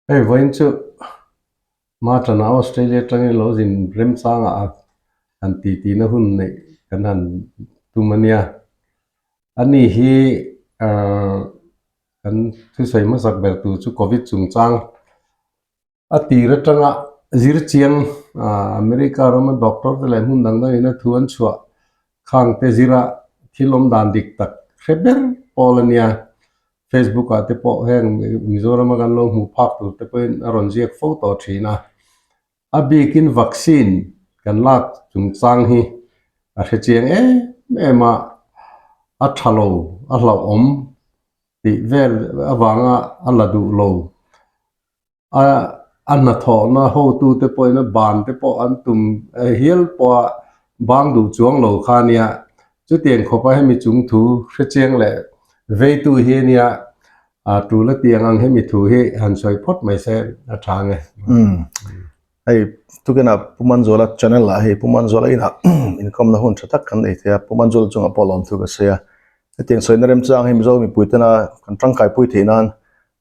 Hei vawiin chu Martin-a Australia atangin lo zin remchangah a han tihtina hun neih kan han tum a nia. Ani hi ahh kan thusawi hmasak ber tur chu Covid chungchang A tir atanga zir chiang America rama doctor te leh hmun dang dangin a thu an chhuah khang te zira thil awm dan dik tak hre ber pawl a nia. Facebook ah te pawh heng Mizorama kan lo hmuh phak tur te pawhin a rawn ziak fo tawh thin a. A bikin vaccine kan lak chungchang hi a hre chiang em em a, a tha lo, a hlauhawm tih vel avanga a la duh lo. A a hnathawhna hotute pawhin a ban te pawh an tum hial pawh a bang duh chuang lo kha a nia. Chutiang khawpa hemi chung thu hre chiang leh veitu hi a nia, a tul a tih ang ang hemi thu hi han sawi phawt mai se a tha ang e. Umm hei tukinah Pu Manzuala channel ah hei Pu Manzuala inah inkawmna hun tha tak kan nei thei a, Pu Manzuala chungah pawh lawmthu ka sawi a. Hetiang sawina remchang hi Mizo mipui tena kan tangkaipui theih nan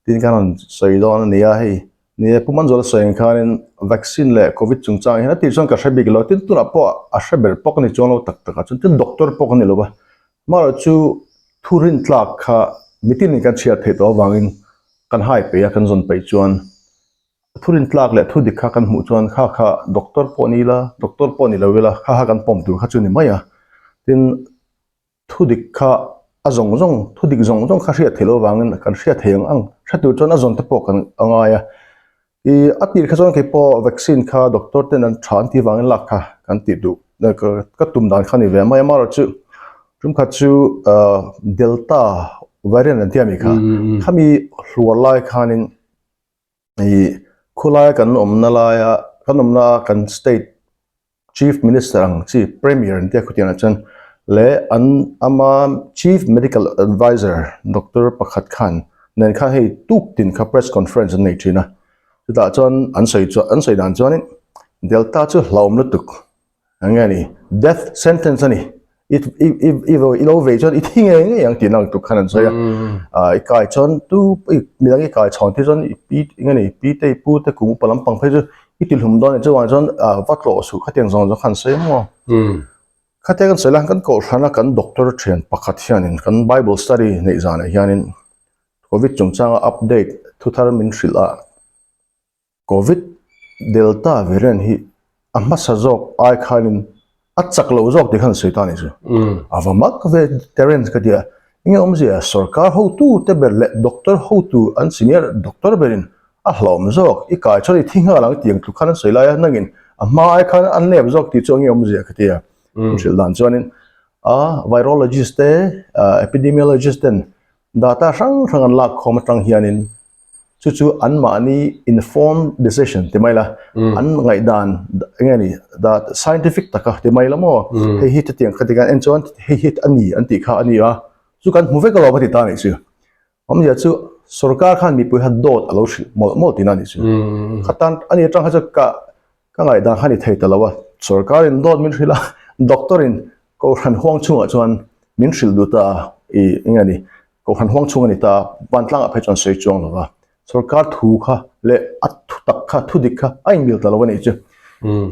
Tin kan rawn sawi dawn a ni a, hei ni e Pu Manzuala sawi ang khanin vaccine leh covid chungchang hian a tih chuan ka hre bik lo, tin tunah pawh a hre ber pawh ka ni chuang lo tak tak a, chuan tin doctor pawh ka ni lo va, amaherawhchu thu rin tlak kha mitin in kan chhiar theih tawh avangin kan hai peih a, kan zawn peih chuan thu rin tlak leh thu dik kha kan hmuh chuan kha kha doctor pawh ni ila doctor pawh ni lo ila kha kha kan pawm tur kha chu ni mai a, tin. Thu dik kha a zawng zawng, thu dik zawng zawng kha hriat theih loh avangin kan hriat thei ang ang. Hre tur chuan a zawn te pawh kan a ngai a. Ih a tir kha chuan kei pawh vaccine kha doctor ten an tha an tih avangin lak kha kan tih duh ka tum dan kha a ni ve mai a. Amaherawhchu tumkhat chu ah delta variant an tih a mi kha. Khami hluar lai khanin ih khawlaia kan awmna laia kan awmna kan state Chief Minister ang chi Premier an tia khutiangah chuan leh an ama Chief Medical Adviser Doctor pakhat khan nen khan hei tuk tin kha press conference an nei thin a, chutah chuan an sawi chuan an sawi dan chuanin Delta chu hlauhawm lutuk eng nge ni death sentence a ni. I i i i i lo vei chuan i thi ngei ngei ang tihna ang tuk khan an sawi a ah i kai chuan tu i midang i kai chhawn te chuan i pi eng nge ni pi te i pu te kum upa lampang phei chu i ti hlum dawn a ni chuvang chuan ah va tlawh suh khatiang zawng zawng khan an sawi maw khatia kan sawi la kan kohhrana kan doctor thian pakhat hianin kan bible study neih zanah hianin covid chungchanga update thu thar min hrilh a. Covid Delta variant hi a hmasa zawk ai khanin a chak lo zawk tih khan an sawi ta a nih chu. A va mak ve Terence ka ti a, enge awmzia sorkar hotu te ber leh doctor hotu an senior doctor berin a hlawm zawk i kai chuan i thi nghal ang tiang tluk khan an sawi lai a nangin a hma ai khan a nep zawk tih chu enge awmzia ka ti a. An hrilh dan chuanin a virologist te epidemiologist ten data hrang hrang an lak khawm atang hianin chu chu anmahni informed decision ti mai la an ngaihdan eng nge ni da scientific taka ti mai la maw hei hi chutiang kha tikhan en chuan hei hi a ni an tih kha a ni a chu kan hmu vek alawm a ti ta a nih chu awmzia chu sorkar khan mipui kha dawt a lo hrilh mawlh mawlh tihna a nih chu khatan a ni atang kha chu ka ka ngaihdan kha ni thei ta lo a sorkar in dawt min hrilh a doctor in kohhran huang chungah chuan min hrilh duh ta a ih eng nge ni Kohhran huang chhung a ni ta, vantlangah phei chuan sawi chuang lo va, sorkar thu kha leh a thu tak kha, thu dik kha a inmil ta lo a nih chu.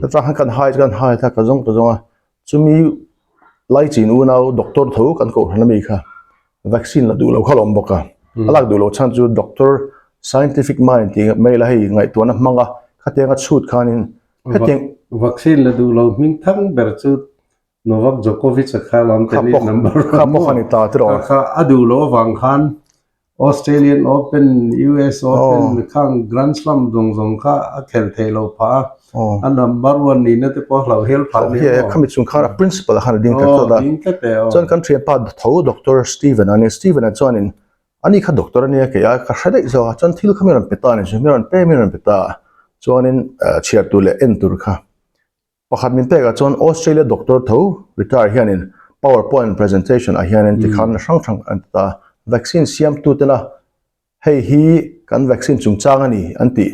Chutah khan kan hai chu kan hai ta, ka zawng ta zawng a, chumi laichin unau doctor tho kan kohhran ami kha vaccine la duh lo kha a awm bawk a, a lak duh loh chhan chu doctor scientific mind tih mai la hei ngaihtuahna hmang a, khatianga chhut khanin hetiang Vaccine la duh lo hming thang ber chu Novak Djokovic a kha lam tennis number kha pawh kha ni ta tiraw. Kha a duh loh avang khan Australian Open, US Open khang Grand Slam zawng zawng kha a khel theih loh phah a, a number one nihna te pawh a hlauh hel phah nia maw. Khami chung khan a principal ah khan a ding tlat tlat a. Ding tlat e aw. Chuan kan thianpa tho Doctor Steven a nia, Steven a chuanin ani kha doctor a nia kei a ka hre daih zawk a, chuan thil kha mi rawn pe ta a ni chu, mi rawn pe mi rawn pe ta a, chuanin chhiar tur leh en tur kha Pakhat min pekah chuan Australia doctor tho retire hianin power point presentation ah hianin tikhan hrang hrang an ti ta a, vaccine siamtu tena hei hi kan vaccine chungchang a ni an tih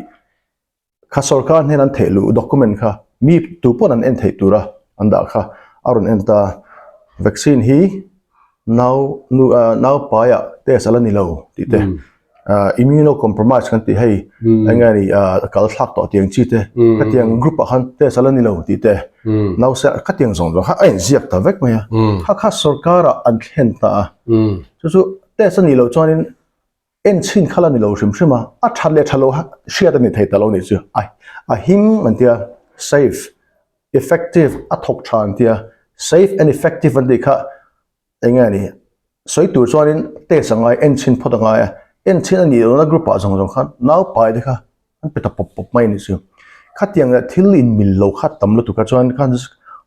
kha sorkar hnen an theih luh document kha mi tu pawn an en theih tura an dah kha a rawn en ta a, vaccine hi nau nu ah nau paiah test a la ni lo tih te. Immunocompromised kan tih hei eng nge ni kal thlak tawh tiang chi te khatiang group ah khan test a la ni lo tih te nause khatiang zawng zawng kha a inziak ta vek mai a kha kha sorkar ah an thlen ta a chu chu test a nih loh chuanin en chhin kha la ni lo hrim hrim a a that leh tha lo hriat a ni thei ta lo nih chu a him an tia safe effective a thawk tha an tia safe and effective an tih kha Eng nge ni? Sawi tur chuanin test a ngai, en chhin phawt a ngai a. En chhin a nih lohna group ah zawng zawng khan naupai te kha an pe ta pawp pawp mai a nih chu. Khatiang leh thil inmil lo kha tam lutuk a chuan khan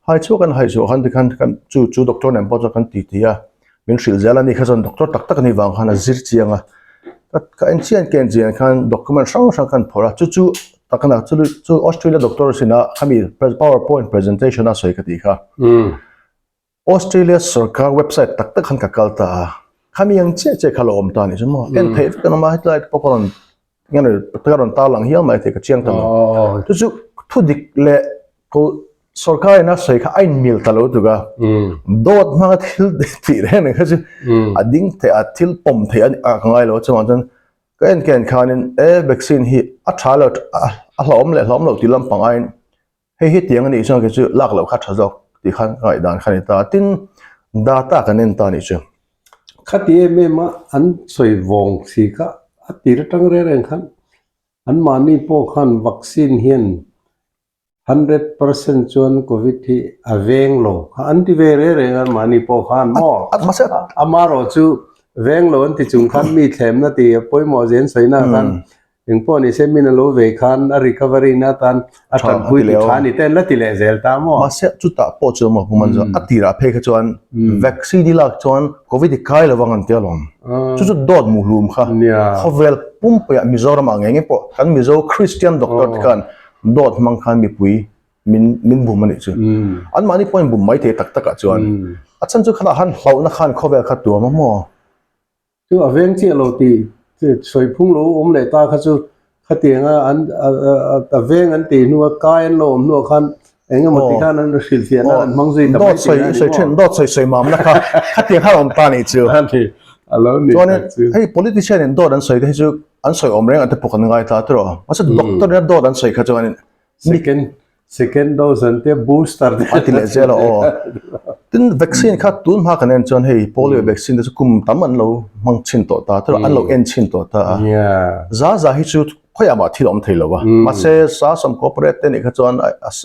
hai chhuak an hai chhuah khan tikhan kan chu chu doctor nen pawh chuan kan ti ti a. Min hrilh zel a ni kha chuan doctor tak tak a nih vang khan a zir chiang a. Ka ka en chian ka en chian khan document hrang hrang khan phawrh a chu chu takna chu chu Australia doctor sinah khami power point presentation a sawi ka tih kha. Australia sorkar website tak tak khan ka kal ta a, khami ang chiah chiah kha lo awm ta a nih chu maw, en theih vek an awm a, hetlai te pawh ka rawn nge ni ka rawn tarlang hial mai thei ka chiang ta lo. Chu chu thu dik leh ko sorkar in a sawi kha a inmil ta lo tuk a, dawt hmanga thil tih reng reng kha chu a ding theih a thil pawm theih a ka ngai lo a chuvang chuan ka en ka en khanin e vaccine hi a tha lo a hlauhawm leh hlauhawm lo tih lampang aiin Hei hi tiang a nih chuan kei chu lak loh kha tha zawk tih khan ka ngaihdan kha a ni ta. Tin, data kan en ta a nih chu. Khati em em a an sawi vawng si kha a tir atang reng reng khan anmahni pawh khan vaccine hian 100% chuan covid hi a veng lo kha an ti ve reng reng a anmahni pawh khan maw amaherawhchu veng lo an ti chung khan mi thlemna tih a pawimawh zel sawina khan Eng pawh ni se min a lo ve khan a recovery na atan a tanpui ti tha ni te an la ti leh zel ta maw? Mahse chutah pawh chu maw Human chuan a tirah phei kha chuan vaccine i lak chuan covid i kai lovang an ti alawm. Chu chu dawt muhlum kha khawvel pumpuiah Mizoramah ngei ngei pawh kan Mizo Christian doctor te khan dawt hmang khan mipui min min bum a nih chu. Anmahni pawhin bum mai thei tak takah chuan a chhan chu khatah khan hlauhna khan khawvel kha tuam a maw? Chu a veng chiah lo tih sawi phung lo awm leh ta kha chu khatianga an a veng an tih hnua kai an lo awm hnuah khan eng emaw ti khan an hrilhfiah nan an hmang zui ta mai tih a ni maw? Dawt sawi sawi mamna kha khatiang khan a awm ta nih chu. A ni, a lo ni tak chu. Chuanin hei politician in dawt an sawi te hi chu an sawi awm reng ang te pawh kan ngai ta tiraw. Mahse doctor ina dawt an sawi kha chuanin Second Second dose an tia booster te. A ti leh zel a aw. Tin vaccine kha tun hma kan en chuan hei polio vaccine te chu kum tam an lo hmang chhin tawh ta tawh an lo en chhin tawh ta a. Za za hi chu khawiah mah thil a awm thei lo a. Mahse sa sawm cooperate te nih kha chuan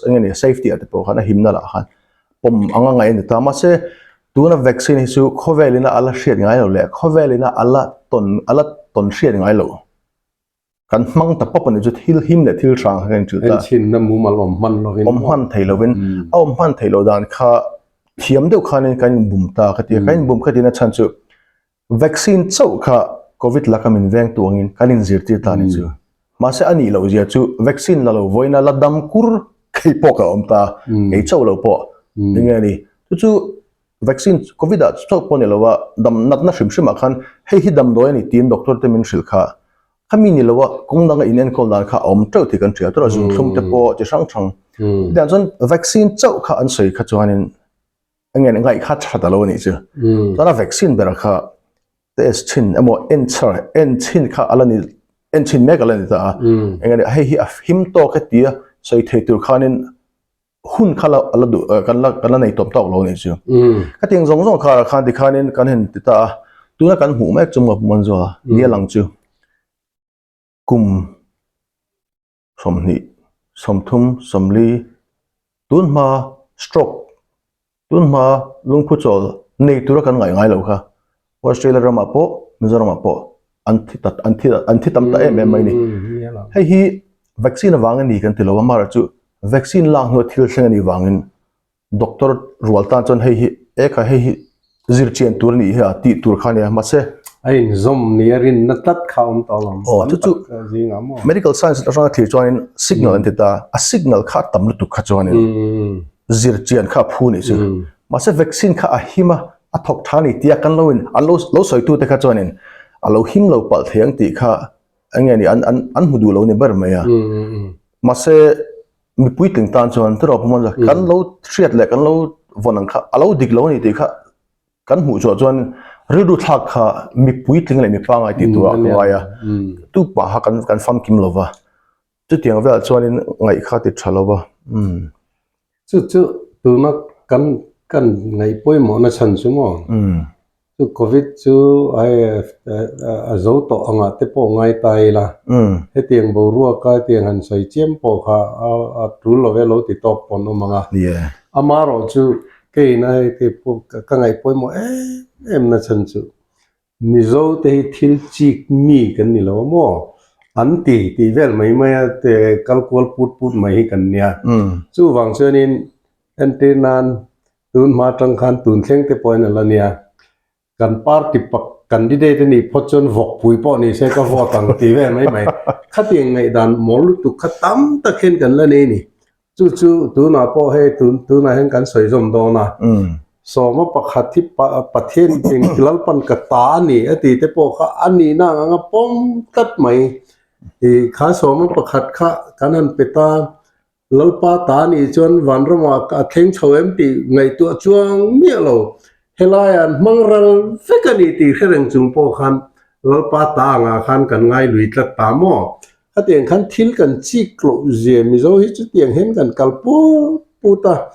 eng nge ni safety ah te pawh khan a himna lah khan pawm anga ngaih a ni ta. Mahse tuna vaccine hi chu khawvel ina a la hriat ngai lo leh khawvel ina a la tawn a la tawn hriat ngai lo. Kan hmang ta pawp a ni chu thil him leh thil hrang kha kan inhrilh ta. Enchhinna mumal awm hman lovin. Awm hman thei lovin a awm hman theih loh dan kha thiam deuh khanin kan inbum ta ka ti a. Kan inbum kha tina chhan chu vaccine chauh kha covid laka min veng tu angin kan inzirtir ta a ni chu. Mahse a nih loh zia chu vaccine la lo vawiina la dam kur kei pawh ka awm ta kei chauh lo pawh eng nge ni. Chu chu Vaccine covid ah chauh pawh ni lo a, dam natna hrim hrim ah khan hei hi damdawi a ni tiin doctor te min hrilh kha. Khami ni lo a, kawng danga in enkawl dan kha a awm teuh tih kan hria tur a, zunthlum te pawh chi hrang hrang. Chutiang chuan vaccine chauh kha an sawi kha chuanin eng nge ngaih kha tha ta lo a nih chu. Chuan a vaccine ber kha test chhin emaw en char en chhin kha a la ni en chhin mek a la ni ta a. Eng nge ni hei hi a him tawk e tia sawi thei tur khanin hun kha la la duh kan la kan la nei tawp tawk lo nih chu ka tiang zawng zawng kha khan tikhanin kan hen ti ta a tuna kan hmuh mek chu maw man zawha nia lang chu kum 20 30 40 tun hma stroke Tun hma lungphu chawl nei tura kan ngaih ngai lo kha Australia ramah pawh Mizoramah pawh an thi ta an thi an thi tam ta em em mai ni. Hei hi vaccine avang a ni kan ti lo a amaherawh chu vaccine lak hnuah thil thleng a nih vangin doctor rual tan chuan hei hi e kha hei hi zir chian tur a nih hi a tih tur kha a nia mahse A inzawm ni a rinna tlat kha a awm tawh lo Aw chu chu medical science atanga thlir chuanin signal an ti ta a signal kha a tam lutuk kha chuanin zir chian kha a phu nih chu mahse vaccine kha a him a a thawk tha ni tia kan lo in an lo lo sawi tu te kha chuanin a lo him lo palh thei ang tih kha eng nge ni an an an hmu duh lo ni ber mai a mahse mipui tling tan chuan tiraw pawh kan lo hriat leh kan lo vawn ang kha a lo dik lo a ni tih kha. Kan hmuh chhuah chuan rilru thlak kha mi puitling leh mi pangngai tih turah ka ngai a, tu pah kha kan kan famkim lo va, chutiang velah chuanin ngaih kha ti tha lo va. Chu chu tuna kan kan ngaih pawimawhna chhan chu maw? Chu Covid chu a zo tawh angah te pawh ngai ta ila, hetiang boruaka hetiang han sawi chiam pawh kha a tul lo e lo ti tawk pawn awm ang a. Amaherawh chu Keina hei te pawh ka ngaih pawimawh em em na chhan chu Mizo te hi thil chik mi kan ni lo a maw? An ti tih vel mai mai a te kal kual put put mai hi kan nia. Chuvang chuanin entir nan tun hma atang khan tun thleng te pawhin a la nia. Kan party pak candidate a nih phawt chuan vawkpui pawh ni se ka vote ang ti vel mai mai. Khatiang ngaihdan mawl lutuk kha tam tak hian kan la nei a ni. Chu chu tunah pawh hei tun tunah hian kan sawi zawm dawn a. Sawma pakhat hi Pathian eng Lalpan ka ta a ni a ti te pawh kha a nihna ang anga pawm tlat mai. Ih kha sawma pakhat kha kan han pe ta. Lalpa ta nih chuan vanramah a thleng chho em tih ngaihtuah chuang miah lo. Helaiah an hmang ral vek a ni tih hre reng chung pawh khan Lalpa ta angah khan kan ngai lui tlat ta maw? Khatiang khan thil kan chik loh zia Mizo hi chutiang hian kan kal put put a,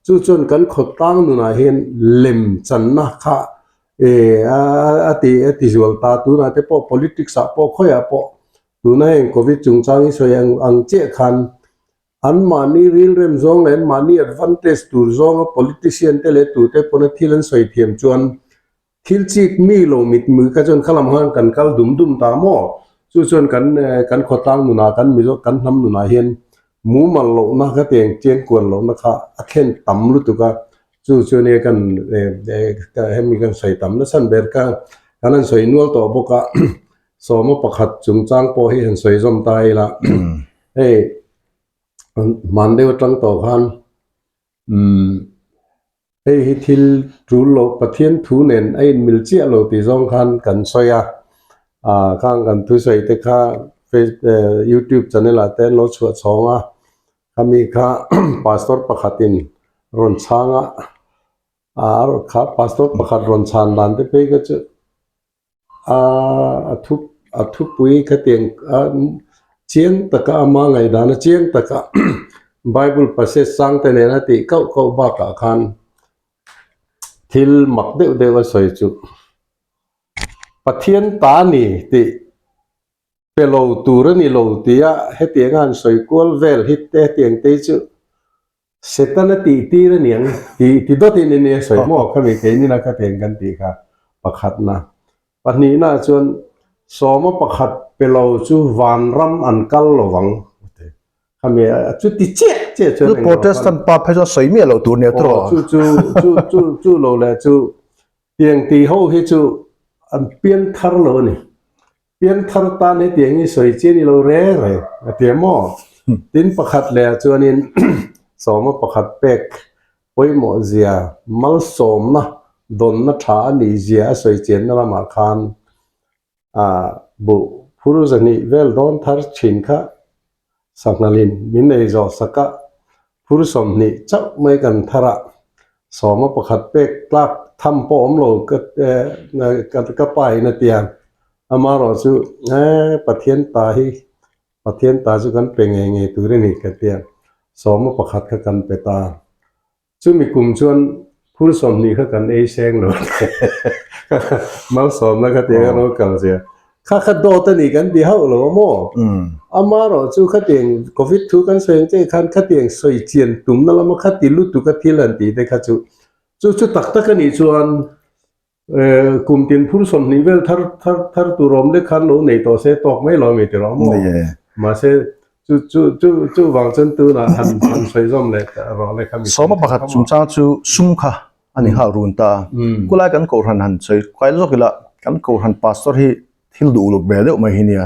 chu chuan kan khawtlang nunah hian lem channa kha a ti a ti zual ta. Tunah te pawh politics ah pawh khawiah pawh Tuna heng Covid chungchang hi sawi ang ang chiah khan anmahni rilrem zawng leh anmahni advantage tur zawnga politician te leh tute pawna thil an sawi thiam chuan thil chik mi lo mitmui kha chuan khalam khan kan kal dum dum ta maw? Chu chuan kan kan khawtlang nunah kan Mizo kan hnam nunah hian mumal lohna kha tiang chiangkuan lohna kha a thlen tam lutuk a, chu chu nia kan hemi kan sawi tam nasa ber kha kan han sawi nual tawh bawk a. Sawma pakhat chungchang pawh hi han sawi zawm ta ila, hei hman deuh atang tawh khan umm hei hi thil tul loh Pathian thu nen a inmil chiah lo tih zawng khan kan sawi a, ah khang kan thusawi te kha face youtube channel ah te an lo chhuah chhawng a, khami kha pastor pakhatin rawn chhang a, ah kha pastor pakhat rawn chhan dan te phei kha chu. A thu a thupui khatiang a chiang taka ama ngaihdan a chiang taka bible passage chang te nena tih kauh kauh bakah khan thil mak deuh deuh a sawi chu Pathian ta ni tih pe lo tur a ni lo tia hetiang a han sawi kual vel hi te hetiang te hi chu Setana tih tir a niang ti ti dawtin in nia sawi maw khami keinin a khatiang kan tih kha pakhatna. Pahnihna chuan sawma pakhat pe lo chu vanram an kal lo vang khami chu ti chiah chiah chuan englo Protestant pa phei chuan sawi miah loh tur nia tawh. Chu chu chu chu chu lo leh chu tiang ti ho hi chu an piang thar lo a ni. Piangthar tan hetiang hi sawi chi a ni lo reng reng a ti maw? Tin pakhat leh ah chuanin sawma pakhat pek pawimawh zia malsawmna dawnna tha a nih zia a sawi chianna lamah khan ah buh phur zahnih vel dawn thar thin kha Sanghalin min ei zawh sak a, phur 20 chauh mai kan thar a, sawma pakhat pek tlak tham pawh awm lo ka ka pa in a ti a, amaherawh chu eh Pathian ta hi Pathian ta chu kan pe ngei ngei tur a ni ka ti a, sawma pakhat kha kan pe ta. Chumi kum chuan phur 20 kha kan ei seng lo malsawmna kha tiang a lo kal zia. Kha kha dawt a ni kan ti hauh lo a maw? Amaherawh chu khatiang Covid thu kan sawi ang che khan khatiang sawi chian tumna lama khati lutuk a thil han tih te kha chu chu chu tak tak a nih chuan Kum tin phur 20 vel thar thar thar tur awm lek khan lo nei tawh se tawk mai lo mi ti rawh maw? Mahse chu chu chu chu vang chuan tunah han han sawi zawm leh rawh leh kha mi Sawma pakhat chungchang chu sum kha a ni nghal run ta. Kulai kan kohhran han sawi kuai zawk ila kan kohhran pastor hi thil duh uluk ve deuh mai hi nia.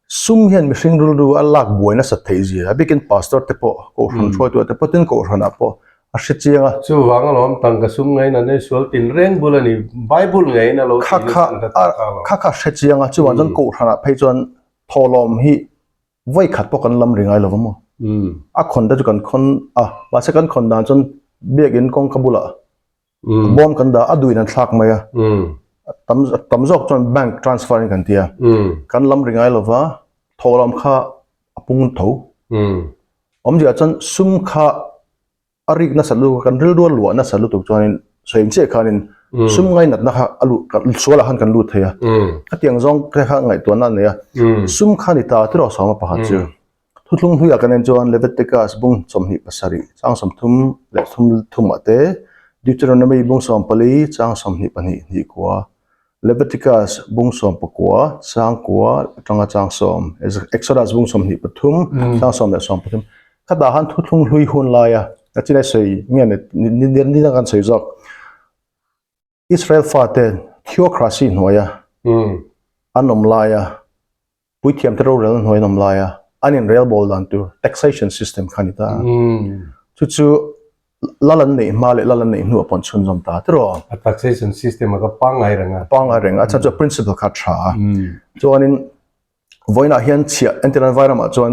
Sum hian mihring rilru a lak buai nasat theih zia, a bikin pastor te pawh, kohhran hruaitu te pawh tin kohhran ah pawh a hre chiang a. Chuvang alawm tangka sum ngain an ei sual tin reng bul a ni, Bible ngeiin a lo tih na chhan kha tak a lo. Kha kha hre chiang a, chuvang chuan kohhran ah phei chuan thawhlawm hi vawi khat pawh kan lam ri ngai lo va maw? A khawn te chu kan khawn a, mahse kan khawn dan chuan biakin kawngka bulah. Bawm kan dah a duhin an thlak mai a. Tam tam zawk chuan bank transfer in kan ti a. Kan lam ri ngai lova thawhlawm kha a pung tho. Awmzia chuan sum kha a rik nasat lutuk kan rilru a luah nasat lutuk chuanin sawi chiah khanin sum ngainatna kha a luh sualah khan kan lut thei a. Khatiang zawng te kha ngaihtuahna a nei a. Sum kha ni ta tiraw sawma pakhat chu. Thuthlung hnuiah kan en chuan Leviticus bung 27 chang 30 leh 33 ah te, Deuteronomy bung 14 chang 22 hnih kua, Leviticus bung 19 chang kua atanga chang sawm, Exodus bung 23 chang sawm leh 13. Khatah khan thuthlung hlui hun laia a chinai sawi nge ni ni dang kan sawi zawk. Israel fate theocracy hnuaia an awm laia Puithiamte rorelna hnuai an awm lai a, an inrelbawl dan tur taxation system kha a ni ta a. Chu chu lal an neih hma leh lal an neih hnuah pawh an chhunzawm ta tiraw. A taxation system a kha pangngai reng a. Pangngai reng a, a chhan chu a principle kha a tha a. Chuanin vawiinah hian chhiah entirna vairamah chuan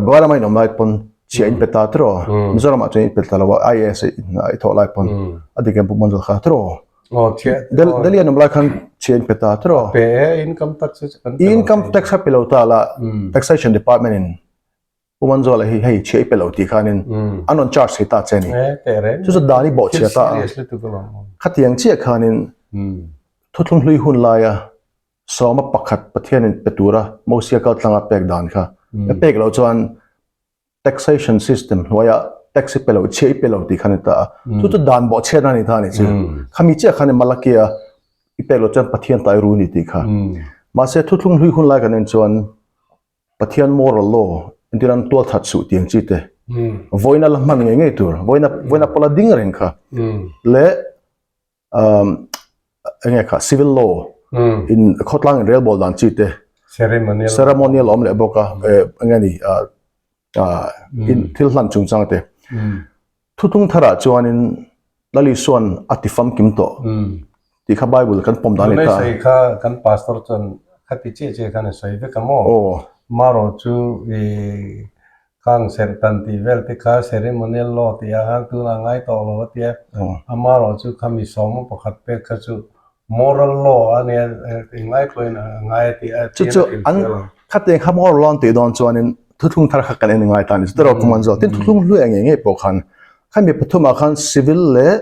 vairama in awm lai pawn chhiah in pe ta tiraw. Mizoramah chuan in pe ta lo a, IAS i thawh lai pawn a dik em Pu Manjul kha tiraw. Oh, chhiah. Del Delhi an awm lai khan chhiah in pe ta tiraw? Pe e, income tax chu kan pe lo. Income tax kha pe lo ta la, taxation department in Pu Manzuala hi hei chhiah i pe lo tih khanin an rawn charge thei ta che ni. E, teh reng. Chu chu dan i bawh chhiah ta a. Thil serious lutuk alawm. Khatiang chiah khanin thuthlung hlui hun laia sawma pakhat Pathianin pe tura Mosia kaltlanga pek dan kha pek loh chuan taxation system hnuaiah tax i pe lo, chhiah i pe lo tih kha a ni ta a. Chu chu dan bawh chhiatna a ni ta a ni chu. Khami chiah khan Malakia i pek loh chuan Pathian ta i ru a ni tih kha. Mahse thuthlung hlui hun lai kan en chuan Pathian moral law entir an tual that suh tih ang chi te vawiina la hman ngei ngei tur, vawiina vawiina pawla ding reng kha leh um enge kha civil law in khawtlang in relbawl dan chi te ceremonial ceremonial awm leh bawk a enge ni in thil hlan chungchang te thutung tharah chuanin Lali Isuan a ti famkim tawh tih kha Bible kan pawm dan a ni ta. Tunai kha kan pastor chuan khati chiah chiah khan a sawi vek a maw? Marawh chu i Khang serhtan tih vel te kha ceremonial law tih ah khan tunah ngai tawh lo a tia. Amarawh chu khami sawma pakhat pek kha chu moral law a nia ingaitluain a ngai a tih a Chu chu an khatiang kha moral law an tih dawn chuanin thuthlung thar kha kan en ngai ta a ni. Chutah erawh kum an zawh. Tin thuthlung hluai ngei ngei pawh khan khami pathumah khan civil leh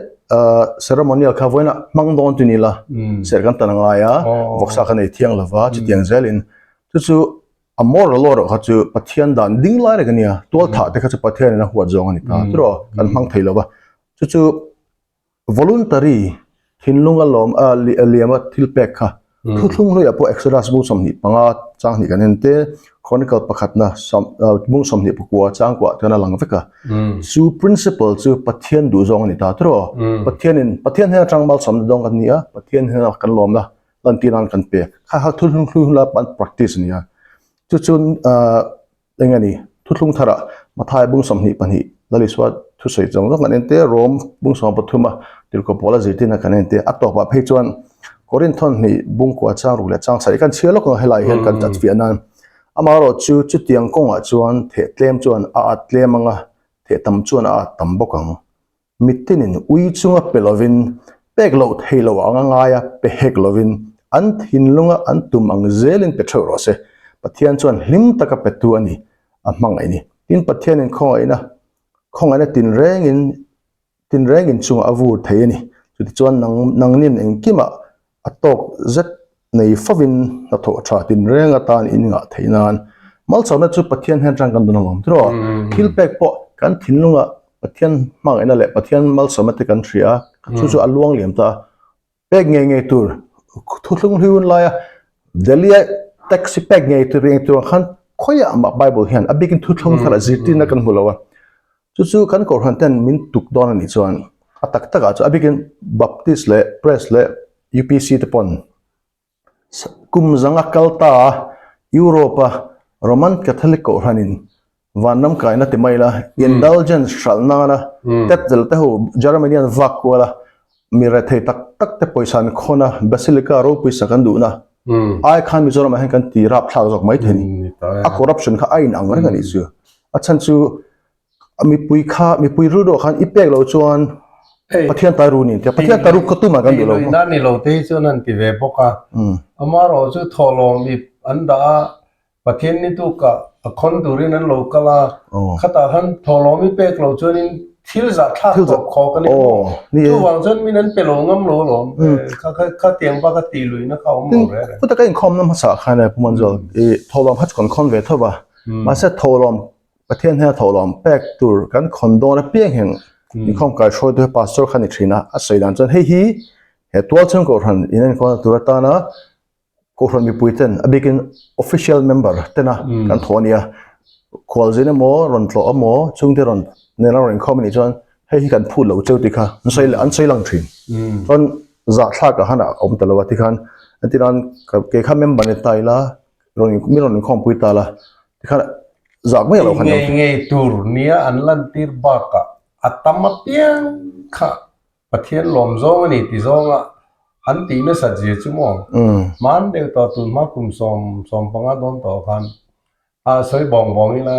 ceremonial kha vawiinah hmang dawn chu ni la serh kan tan a ngai a, vawksa kan ei thiang lova chutiang zelin chu chu A moral law erawh kha chu Pathian dan ding lai reng a nia, tual thah te kha chu Pathianin a huat zawng a ni ta tiraw, kan hmang thei lo va. Chu chu voluntary thinlung a lawm a liam a thil pek kha thuthlung hluiah pawh Exodus bung 25 chang hnih kan en te, Chronicle pakhatna bung 29 chang kuah chuan a lang vek a. Chu principle chu Pathian duh zawng a ni ta tiraw. Pathianin Pathian hian atang malsawmna dawng kan ni a, Pathian hian kan lawmna lantir nan kan pe kha kha thuthlung hlui hun an practice ania chu chu eng ani thuthlung thara Mathai bung 22 Laliswa thusawi chang zawng kan en te Rom bung 13 a tirhkoh Paula zirtirna kan en te a tawpah phei chuan Korinthon hnih bung kua chang ruk leh chang sarih kan chhiar lawk ang helai hian kan tat fiah nan amaherawh chu chutiang kawngah chuan theh tlem chuan a at tlem anga theh tam chuan a at tam bawk ang. Mitinin ui chunga pe lovin, pek loh thei lo anga ngaia pe hek lovin, an thinlunga an tum ang zelin pe theuh rawh se. Pathian chuan hlim taka petu a ni, a hmangaih ni. Tin, Pathianin khawngaihna, khawngaihna tinrengin, tinrengin chungah a vur thei a ni. Chutichuan nang, nangnin engkimah A tawk zet nei fovin hnathawh tha tinreng atan in ngah theih nan malsawmna chu Pathian hian atang kan dawn alawm tiraw. Thil pek pawh kan thinlunga Pathian hmangaihna leh Pathian malsawmna te kan hria a, chu chu a luang liam ta a. Pek ngei ngei tur thuthlung hlui hun laia Delhi-a taxi pek ngei tur eng tur ang khan khawiah mah Bible hian a bikin thuthlung thar a zirtirna kan hmu lo a. Chu chu kan Kohhran ten min tuk dawn a nih chuan a tak takah chuan a bikin Baptist leh Press leh UPC te pawn kum zanga kal ta a Europe a Roman Catholic Kohhranin vanram kaina ti mai la indulgence hralh nana Tetzel te ho Germany an vak kual a mi rethei tak tak te pawisa an khawn a Basilica ropui sak an duhna ai khan Mizoram ah hian kan ti rapthlak zawk mai thei a ni. A corruption kha a inang reng a nih chu. A chhan chu mipui kha mipui rilru ah khan i pek loh chuan. Pathian tai ru ni tia Pathian tai ru ka tumah kan duh lo. Tih luihna ni lo te hi chuan an ti ve bawk a. Amaherawh chu thawhlawm ip an dah a, Pathian ni tukah a khawn turin an lo kal a, khatah khan thawhlawm i pek loh chuanin thil zah thlak tawp khawk a ni maw? Chuvang chuan min an pe lo ngam lo alawm. Khatiang bak a tih luihna kha a awm lo reng reng. Puta ka inkhawmna hmasa khan e Pu Manzual, i thawhlawm kha chu kan khawn ve tho va, mahse thawhlawm Pathian hnena thawhlawm pek tur kan khawn dawn apiang hian inkhawm kaihruaitu hi Pastor kha ni thin a, a sawi dan chuan hei hi he tualchhung kohhran inenkawlna tur atana kohhran mipui ten a bikin official member tena kan thawh a ni a, khualzin emaw rawn tlawh emaw chhungte rawn nena rawn inkhawm a nih chuan hei hi kan phut lo cheu tih kha an sawi an sawi lang thin. Chuan zahthlak ah khan a awm ta lo a tikhan entirnan kei kha member ni ta ila rawn min rawn inkhawmpui ta la tikhan zak mai lo khan ngei ngei tur nia an lantir bakah a tam apiang kha Pathian lawm zawng a ni ti zawnga an tih nasat zia chu maw hman deuh tawh tun hma kum 75 dawn tawh khan a sawi bawng bawng ila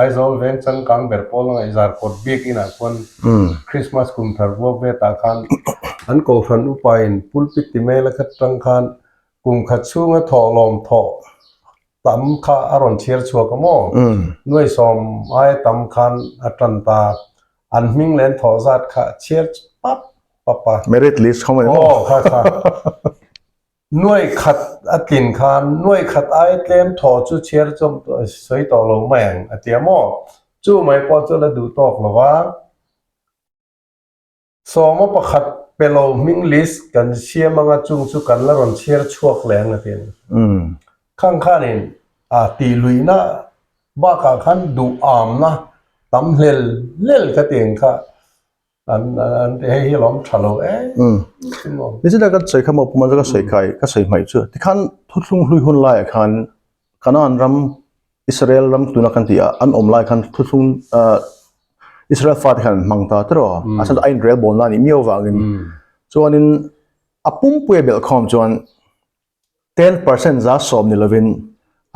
Aizawl veng changkang ber pawl a ngaihzar kawt bik inah khuan Christmas kum thar vuak vetah khan an kohhran upain pulpit ti mela khat tang khan Kum khat chhunga thawhlawm thawh tam kha a rawn chhiar chhuak a maw? Nuaisawm aia tam khan a tan ta. An hming len thawh zat kha a chhiar pap pap a. Merit list kha maw ni maw? Aw kha kha. Nuai khat a tlin khan nuai khat aia tlem thawh chu chhiar chawm sawi tawh lo mai ang a ti a maw? Chu mai pawh chu la duh tawk lo va. Sawma pakhat pe lo hming list kan siam anga chung chu kan la rawn chhiar chhuak leh ang a ti a ni. Khang khanin a tih luihna bakah khan duh amna tam hlel hlel ka ti ang kha an an ti hei hi alawm tha lo em em maw. Nichina ka sawi kha maw puma chu ka sawi kai ka sawi hmaih chu tikhan thuthlung hlui hun laiah khan Kanaan ram Israel ram tuna kan tih a an awm lai khan thuthlung Israel fate khan an hmang ta tiraw a chhan chu a inrel bawl na a nih miau vangin chuanin a pumpui a belh khawm chuan 10% za sawm ni lovin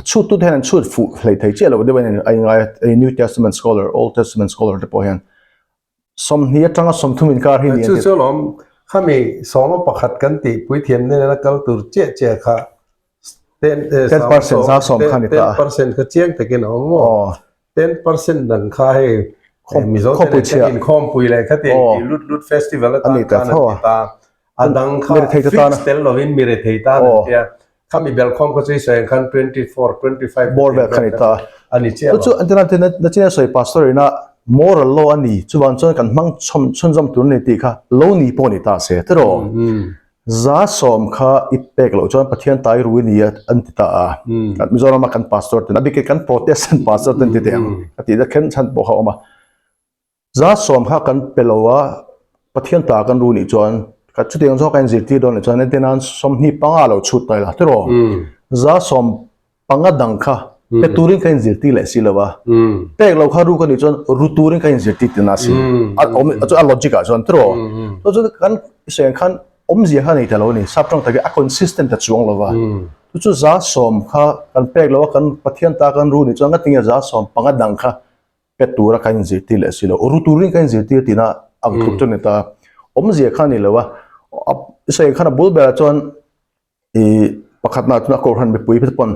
a chhut tute hian an chhut fuh hlei thei chiah lo deuh a ingai a New Testament scholar Old Testament scholar te pawh hian 20 atanga 30 inkar hi ni an ti. Chu chu alawm, khami sawma pakhat kan tih puithiam nena kal tur chiah chiah kha 10% za sawm kha ni ta. 10% kha chiang takin a awm maw? 10% dang kha hei Mizo te nen kan inkhawmpui leh kha ti lut lut festival atan khan an ti ta. A dang kha fix tel lovin mi rethei tan an tia. Khami belkhawm kha chu i sawi ang khan 24, 25 Bawr vel kha ni ta. A ni chiah lo. Chu chu nachina sawi pastor ina moral law a ni chuvan chuan kan hmang chhawm chhunzawm tur a ni tih kha lo ni pawh ni ta se tiraw. Za sawm kha i pek loh chuan Pathian tai rui ni a an ti ta a. Mizorama kan pastor ten a bikin kan Protestant pastor ten ti teh ang a tih na khen chhan pawh kha a awm a. Za sawm kha kan pe lo a, Pathian ta kan ru nih chuan ka chutiang zawk a inzirtir dawn leh chuan entir nan 25 lo chhut ta ila tiraw? Za 15 dang kha pe turin ka inzirtir leh si lo a, pek lo kha ru ka nih chuan ru turin ka inzirtir tihna a si. A awm chu a logic ah chuan tiraw? Chuan chuan kan sawi ang khan awmzia kha nei ta lo a ni, sap tawng takin a consistent ta chuang lo va. Chu chu za sawm kha kan pek lo a, kan Pathian ta kan ru nih chuan ngatinge za 15 dang kha pe tura kan inzirtir leh si lo ru turin kan inzirtir tina ang tluk chu ni ta awmzia kha ni lo a sawi khan a bul berah chuan i pakhatna chuan a kohhran mipui te pawn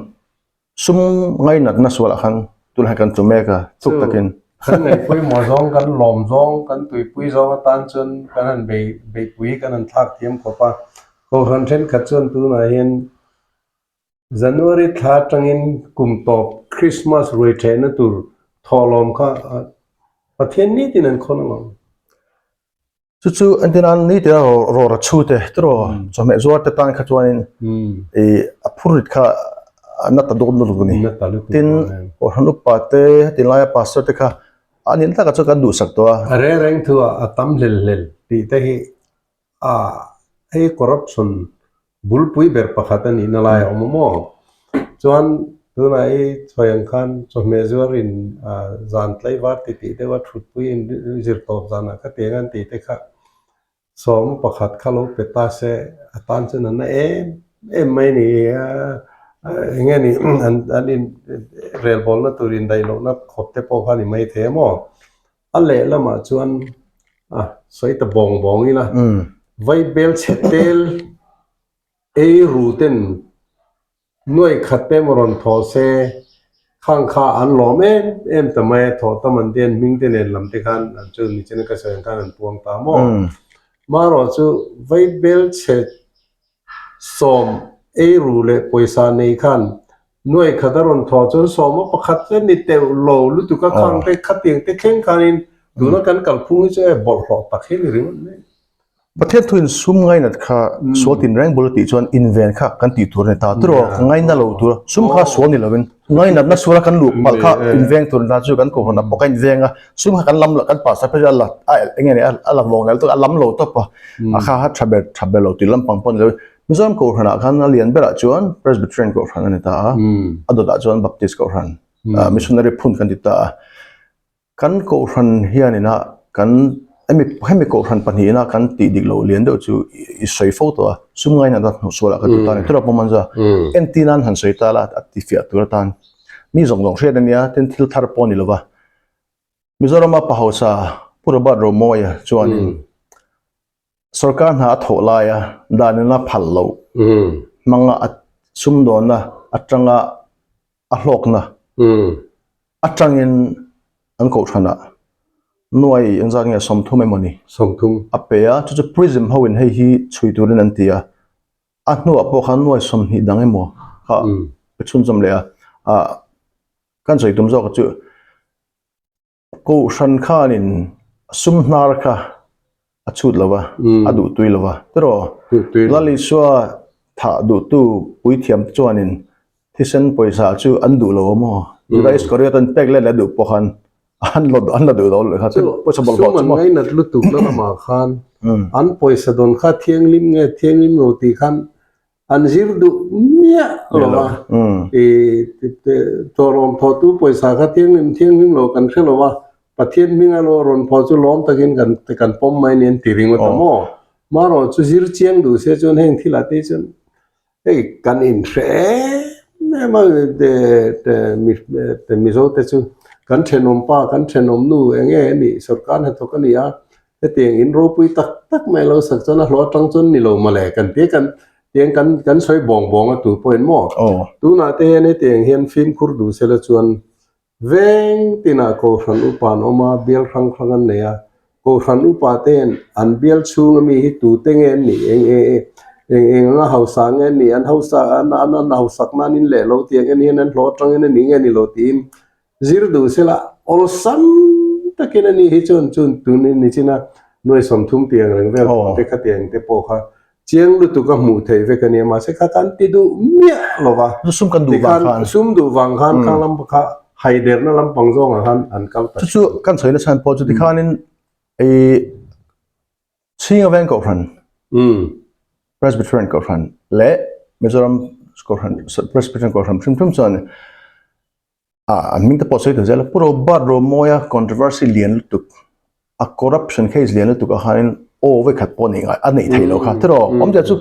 sum ngainatna sualah khan tunah hian kan tlu mek a tluk takin kan ngaihpawimawh zawng kan lawm zawng kan tuipui zawng atan chuan kan han bei beihpui kan han thlak thiam khawp a kohhran thenkhat chuan tunah hian January thla atangin kum tawp Christmas ruai thehna tur thawhlawm kha Pathian nitin an khawn ang. Chu chu entirnan nitin a rawra chhu te tiraw chawhmeh zuar te tan kha chuanin i a phurrit kha a na ta dawn lutuk a ni. Tin, Kohhran upa te heti laia pastor te kha a nin takah chuan kan duhsak tawh a. A reng reng thu ah a tam hlel hlel tih te hi A, hei corruption bulpui ber pakhat a nihna lai a awm a maw? Chuan tunah i chhawi ang khan chawhmeh zuarin zan tlaivar ti tih deuha thutpui in zir tawp zanah kha tiang an tih te kha sawma pakhat kha lo pe ta se a tan chuan a na em em mai a ni a, eng nge ni an in relbawlna tur indaih lohna khawp te pawh kha a ni maithei a maw? A lehlamah chuan. A sawi ta bawng bawng ila vaibel chhe tel ei ru ten nuai khat te emaw rawn thaw se khang kha an lawm em em ta mai a thawh tam an te an hming te nen lam te khan an chu nichina ka sawi ang khan an puang ta maw. Marawh chu vaibel chhe Sawm eiru leh pawisa nei khan nuai khat a rawn thawh chuan sawma pakhat chu a ni teuh lo lutuk a khang te khatiang te thleng khanin tuna kan kalphung hi chu e bawlhhlawh tak hi a ni ringawt mai. Pathian thuin sum ngainat kha sual tin reng bul a tih chuan inven kha kan tih tur a ni ta tiraw ngaina lo tur sum kha sual ni lovin ngainatna suala kan luh palh kha inveng tur a ni ta chu kan kohhran ah pawh ka inveng a sum kha kan lam kan pastor phei chu a la a eng nge ni a la vawng leh lutuk a lam lo tawp a. A kha kha tha ber tha ber lo tih lampang pawh ni lo. Mizoram Kohhranah khan a lian berah chuan Presbyterian Kohhran a ni ta a, a dawtah chuan Baptist Kohhran, Missionary phun kan ti ta a. Kan Kohhran hianina kan hemi hemi Kohhran pahnihina kan tih dik loh lian deuh chu i sawi fo tawh a, sum ngaina ta hnuh sualah ka ti ta a ni. Tuna pawh manza entir nan han sawi ta la a ti fiah tur atan mi zawng zawng hriat a nia, tin thil thar pawh a ni lo va. Mizorama pa hausa Pu Robert Romawia chuanin sorkar hna a thawh laia danina phal loh hmanga a sumdawnna atanga a hlawkna atangin an kohhranah nuai engzat nge 30 emawni a pe a, chu chu Prism hoin hei hi chhui turin an ti a, a hnuah pawh khan nuai 20 dang emaw kha a chhunzawm leh a, kan sawi tum zawk chu Kohhran khanin sum hnar kha a chhut lo va, a duh tui lo va, tiraw? Lal Isua thah duhtu puithiam te chuanin thisen pawisa chu an duh lo a maw? Juda Iskariot an pek let leh duh pawh khan an la an la duh lo leh kha pawisa bawlhhlawh chu maw? Sum an ngainat lutuk la lamah khan an pawisa dawn kha thianghlim nge thianghlim lo tih khan An zir duh miah lo a, i tawrawm thawhtu pawisa kha thianghlim thianghlim lo kan hre lo a, Pathian hminga lo rawn phawh chu lawm takin kan kan pawm mai nen ti ringawt a maw? Marawh chu zir chiang duh se chuan heng thilah te chuan hei kan inhre em em a, Mizo te chu kan thenawm pa kan thenawm nu eng nge a nih sorkar hnathawk a ni a, Hetiang in ropui tak tak mai lo sak chuan a hlawh atang chuan ni lo mawle kan tia kan tiang kan kan sawi bawng bawng a tu pawhin maw tunah te hian hetiang hian fimkhur duh sela chuan veng tinah kohhran upa an awm a bial hrang hrang an nei a kohhran upa te hian an bial chhung ami hi tute nge an nih eng eng eng eng anga hausa nge an nih an hausa an an an hausak nan in leh lo tiang en hian an hlawh atangin a ni nge ni lo tiin Zir duh sela awlsam takin a ni hi chuan chun tun in nichina nuai 30 tih ang reng vel pawh te khati ang te pawh kha chiang lutuk a hmuh theih vek a nia mahse kha kan ti duh miah lo va. Sum kan duh vang khan. Sum duh vang khan khang lam kha haiderna lampang zawngah khan an kal ta. Chu chu kan sawi na chhan pawh chu tikhanin i Chhinga Veng Kohhran, Presbyterian Kohhran leh Mizoram Kohhran Presbyterian Kohhran hrim hrim chuan Ah, an hming te pawh sawi ta zel a, Pu Robert Romawia controversy lian lutuk, a corruption case lian lutuk ah khanin aw vekhat pawh neih ngai a neih theih loh kha tiraw awmzia chu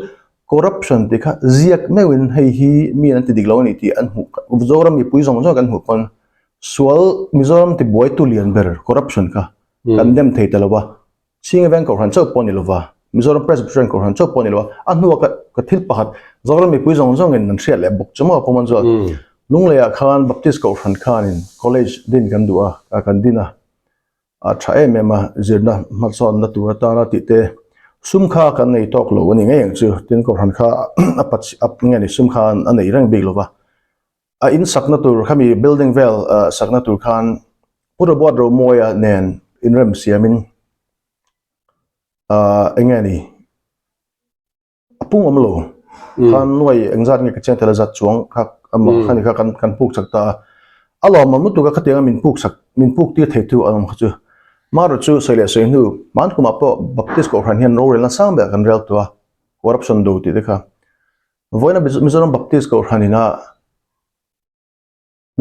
corruption tih kha ziak meuhin hei hi mi an ti dik lo a ni tih an hmuh Mizoram mipui zawng zawng kan hmuh pawn sual Mizoram tibuaitu lian ber corruption kha kan dem thei ta lo va. Chhinga Veng Kohhran chauh pawh a ni lova, Mizoram Presbyterian Kohhran chauh pawh a ni lova, a hnuah ka ka thil pakhat Zoram mipui zawng zawngin an hriat leh bawk chu maw pawm an chuan Lungleiah khan Baptist Kohhran khanin College din kan duh a, kan din a, a tha em em a, zirna hmasawnna tur atana tih te sum kha kan nei tawk lo a ni ngei ang chu, tin Kohhran kha a pachhi a nge ni sum kha a nei reng bik lova. A in sakna tur khami building vel sakna tur khan Pu Robert Romawia nen inrem siamin eng nge ni a pung awm lo khan nuai engzat nge ka chiang tel a zat chuang kha emaw khani kha kan kan puk chak ta a a lawmawm lutuk a khatianga min puk chak min puk tir thei tu an awm kha chu marawh chu sawi leh sawi hnu hman kumah pawh Baptist Kohhran hian rorelna sang ber kan rel tawh a corruption do tih te kha Vawiina Mizoram Baptist Kohhran ina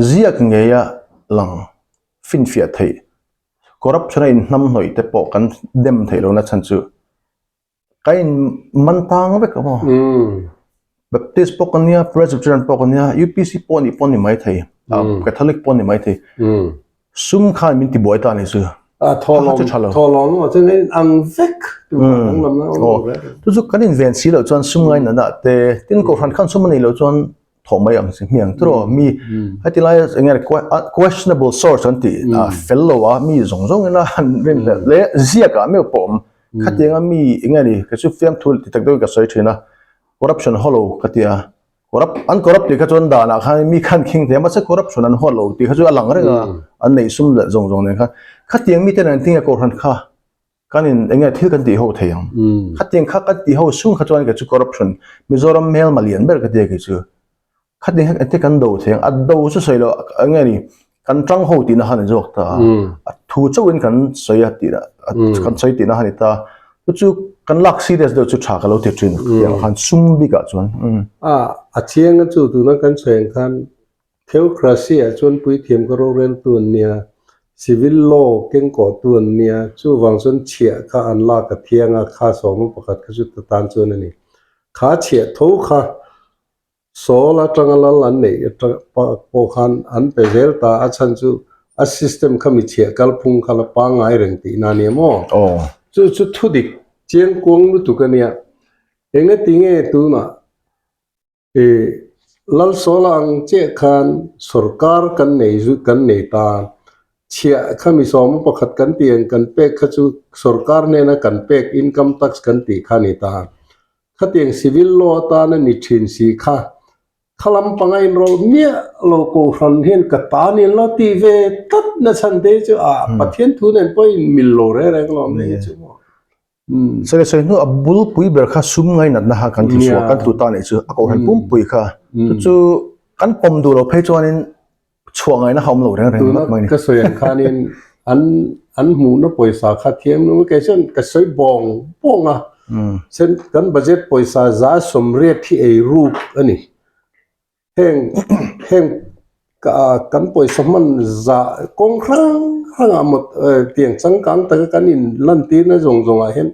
ziak ngeia lang finfiah theih corruption a inhnamhnawih te pawh kan dem theih lohna chhan chu ka in man tang vek a maw. Baptist pawh ka nia, Presbyterian pawh ka nia, UPC pawh nih pawh ni mai thei, Catholic pawh ni mai thei. Sum khan min tibuai ta a ni chu. A thawhlawm thawhlawm lamah chuan kan inang vek tumah danglamna a awm lo reng. Chu chu kan inven si loh chuan sum ngainatna te tin kohhran khan sum a neih loh chuan thawh mai ang hmiang tiraw mi heti lai eng nge questionable source an tih fel lo a mi zawng zawng ina han rin hlelh leh ziak ah meuh pawh awm khatianga mi eng nge ni kei chu fiamthu ti tak deuhin ka sawi thin a corruption hollow ka ti a corrupt an corrupt tih kha chuan danah khan mi khan khing thei a mahse corruption an huat lo tih kha chu a lang reng a an neih sum leh zawng zawng nen khan khatiang mite nen tinge kohhran kha Kan in enge thil kan tih ho thei ang. Khatiang kha kan tih ho sung kha chuan kei chu corruption Mizoram hmelma lian ber ka tia kei chu. Khatiang kha engtin kan do thei ang. A do chu sawi loh enge ni kan tang ho tihna kha a ni zawk ta a. A thu chauhin kan sawi a tihna kan sawi tihna kha a ni ta. Chu chu kan lak serious deuh chu tha ka lo ti thin khatiang khan sum bikah chuan. A chiang a chu tuna kan sawi ang khan Theocracy-ah chuan puithiam ka roreltu an nia, civil law kengkawhtu an nia, chuvang chuan chhiah kha an lak a thiang a, kha sawma pakhat kha chu ta tan chuan a ni. Kha chhiah tho kha Saul atanga lal an neih pawh khan an pe zel ta, a chhan chu a system kha mi chhiah kalphung kha la pangngai reng tihna a nia maw? Chu chu thudik chiangkuang lutuk a nia. Engatinge tunah I Lalsawla ang chiah khan sorkar kan nei zu kan nei ta. Chhiah kha mi sawma pakhat kan tih ang kan pek kha chu sorkar hnena kan pek income tax kan tih kha a ni ta. Khatiang civil law atana ni thin si kha kha lampanga inrawlh miah lo kohhran hian ka ta nen lo tih ve tlat na chhan te chu a Pathian thu nen pawh inmil lo reng reng lo mai chu maw. Sawi sawi hnu a bulpui ber kha sum ngainatna kha kan tlu chhuak kan tlu ta nih chu a kohhran pumpui kha chu chu kan pawm duh lo phei chuanin chhuah ngaihna kha awm lo reng reng ringawt mai a ni. Tuna ka sawi ang khanin an an hmuhna pawisa kha thiam lo kei chuan ka sawi bawng bawng a sen kan budget pawisa za sawmriat hi ei ruk a ni. Heng heng kan pawisa hman zah kawng hrang hrangah maw tiang changkang taka kan in lan tirna zawng zawngah hian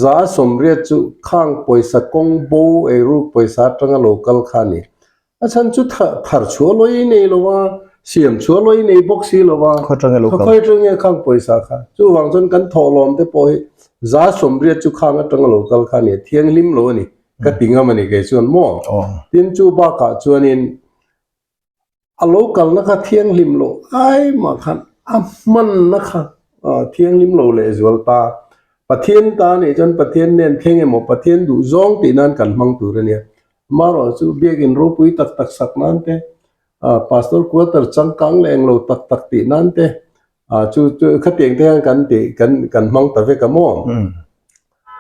za sawmriat chu khang pawisa kawng bo eiruk pawisa atanga lo kal kha a ni. A chhan chu thar chhuah lawi nei lo a, siam chhuah lawi nei bawk si lo a, khawi atanga khang pawisa kha chuvang chuan kan thawhlawm te pawh hi za sawmriat chu khang atanga lo kal kha a ni a, thianghlim lo a ni. Ka ti ngam a ni kei chuan maw? Tin chu bakah chuanin a lo kalna kha thianghlim loh ai mah khan a hmanna kha thianghlim lo leh zual ta. Pathian ta nih chuan Pathian nen thleng emaw Pathian duh zawng tih nan kan hmang tur a nia. Amaherawh chu biakin ropui tak tak sak nan te, pastor quarter changkang leh englo tak tak tih nan te chu chu khatiang te hian kan tih kan kan hmang ta vek a maw?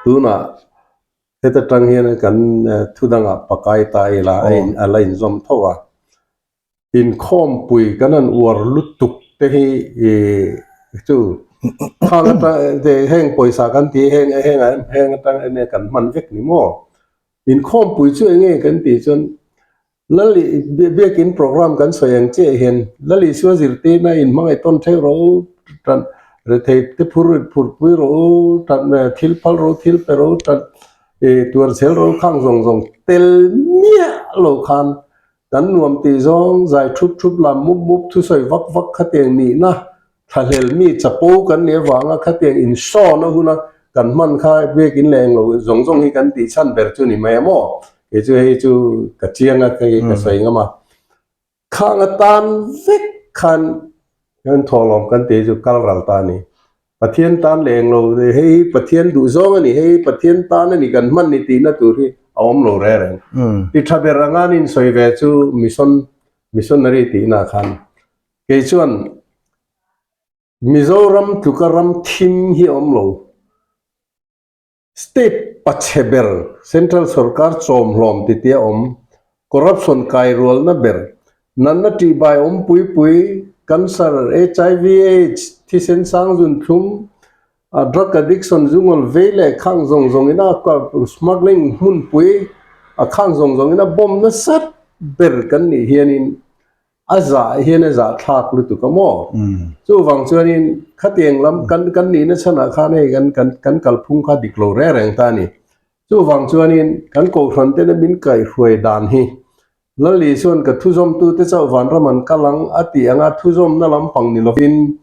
Tunah Heta tang hian kan thu dangah pakai ta ila a in a la inzawm tho a. Inkhawmpui kan han uar lutuk te hi ih chu khang atang te heng pawisa kan tih heng heng heng atang enge kan hman vek ni maw. Inkhawmpui chu enge kan tih chuan Lali biakin program kan sawi ang chiah hian Lali Isua zirtirna in hmangaih tawn theuh rawh u, tan rethei te phur phur pui rawh u, tan thil phal rawh u, thil pe rawh u, tan tuar chhel rawh u khang zawng zawng tel miah lo khan kan nuam tih zawng zai thup thup lam mup mup thusawi vak vak khatiang nihna Thlahlel mi chapo kan nih avanga khatiang insawn a huna kan hman kha biakin leh englo zawng zawng hi kan tih chhan ber chu ni mai a maw? Kei chu hei chu ka chiang a, hei ka sawi ngam a. Khang atan vek khan kan thawhlawm kan tih chu kal ral ta a ni. Pathian tan leh englo hei hi Pathian duh zawng a ni, hei hi Pathian tan a ni kan hman ni tihna tur hi a awm lo reng reng. Ti tha ber anga an insawi ve chu mission missionary tihna khan Kei chuan Mizoram tluka ram thim hi a awm lo. State pachhe ber, Central sorkar chawmhlawm ti tia awm, corruption kairualna ber, natna tihbai awm pui pui, cancer, HIV, aids, thisen sang zunthlum, drug addiction zungawl vei leh khang zawng zawng ina smuggling hmunpui a khang zawng zawng ina bomb nasat ber kan nih hianin A zah hian a zah thlak lutuk a maw? Chuvang chuanin khatiang lam kan kan nihna chhanah khan hei kan kan kan kalphung kha dik lo reng reng ta a ni. Chuvang chuanin kan kohhran tena min kaihhruai dan hi Lali chuan ka thuzawmtute chauh vanram an kal ang a tih anga thuzawmna lampang ni lovin.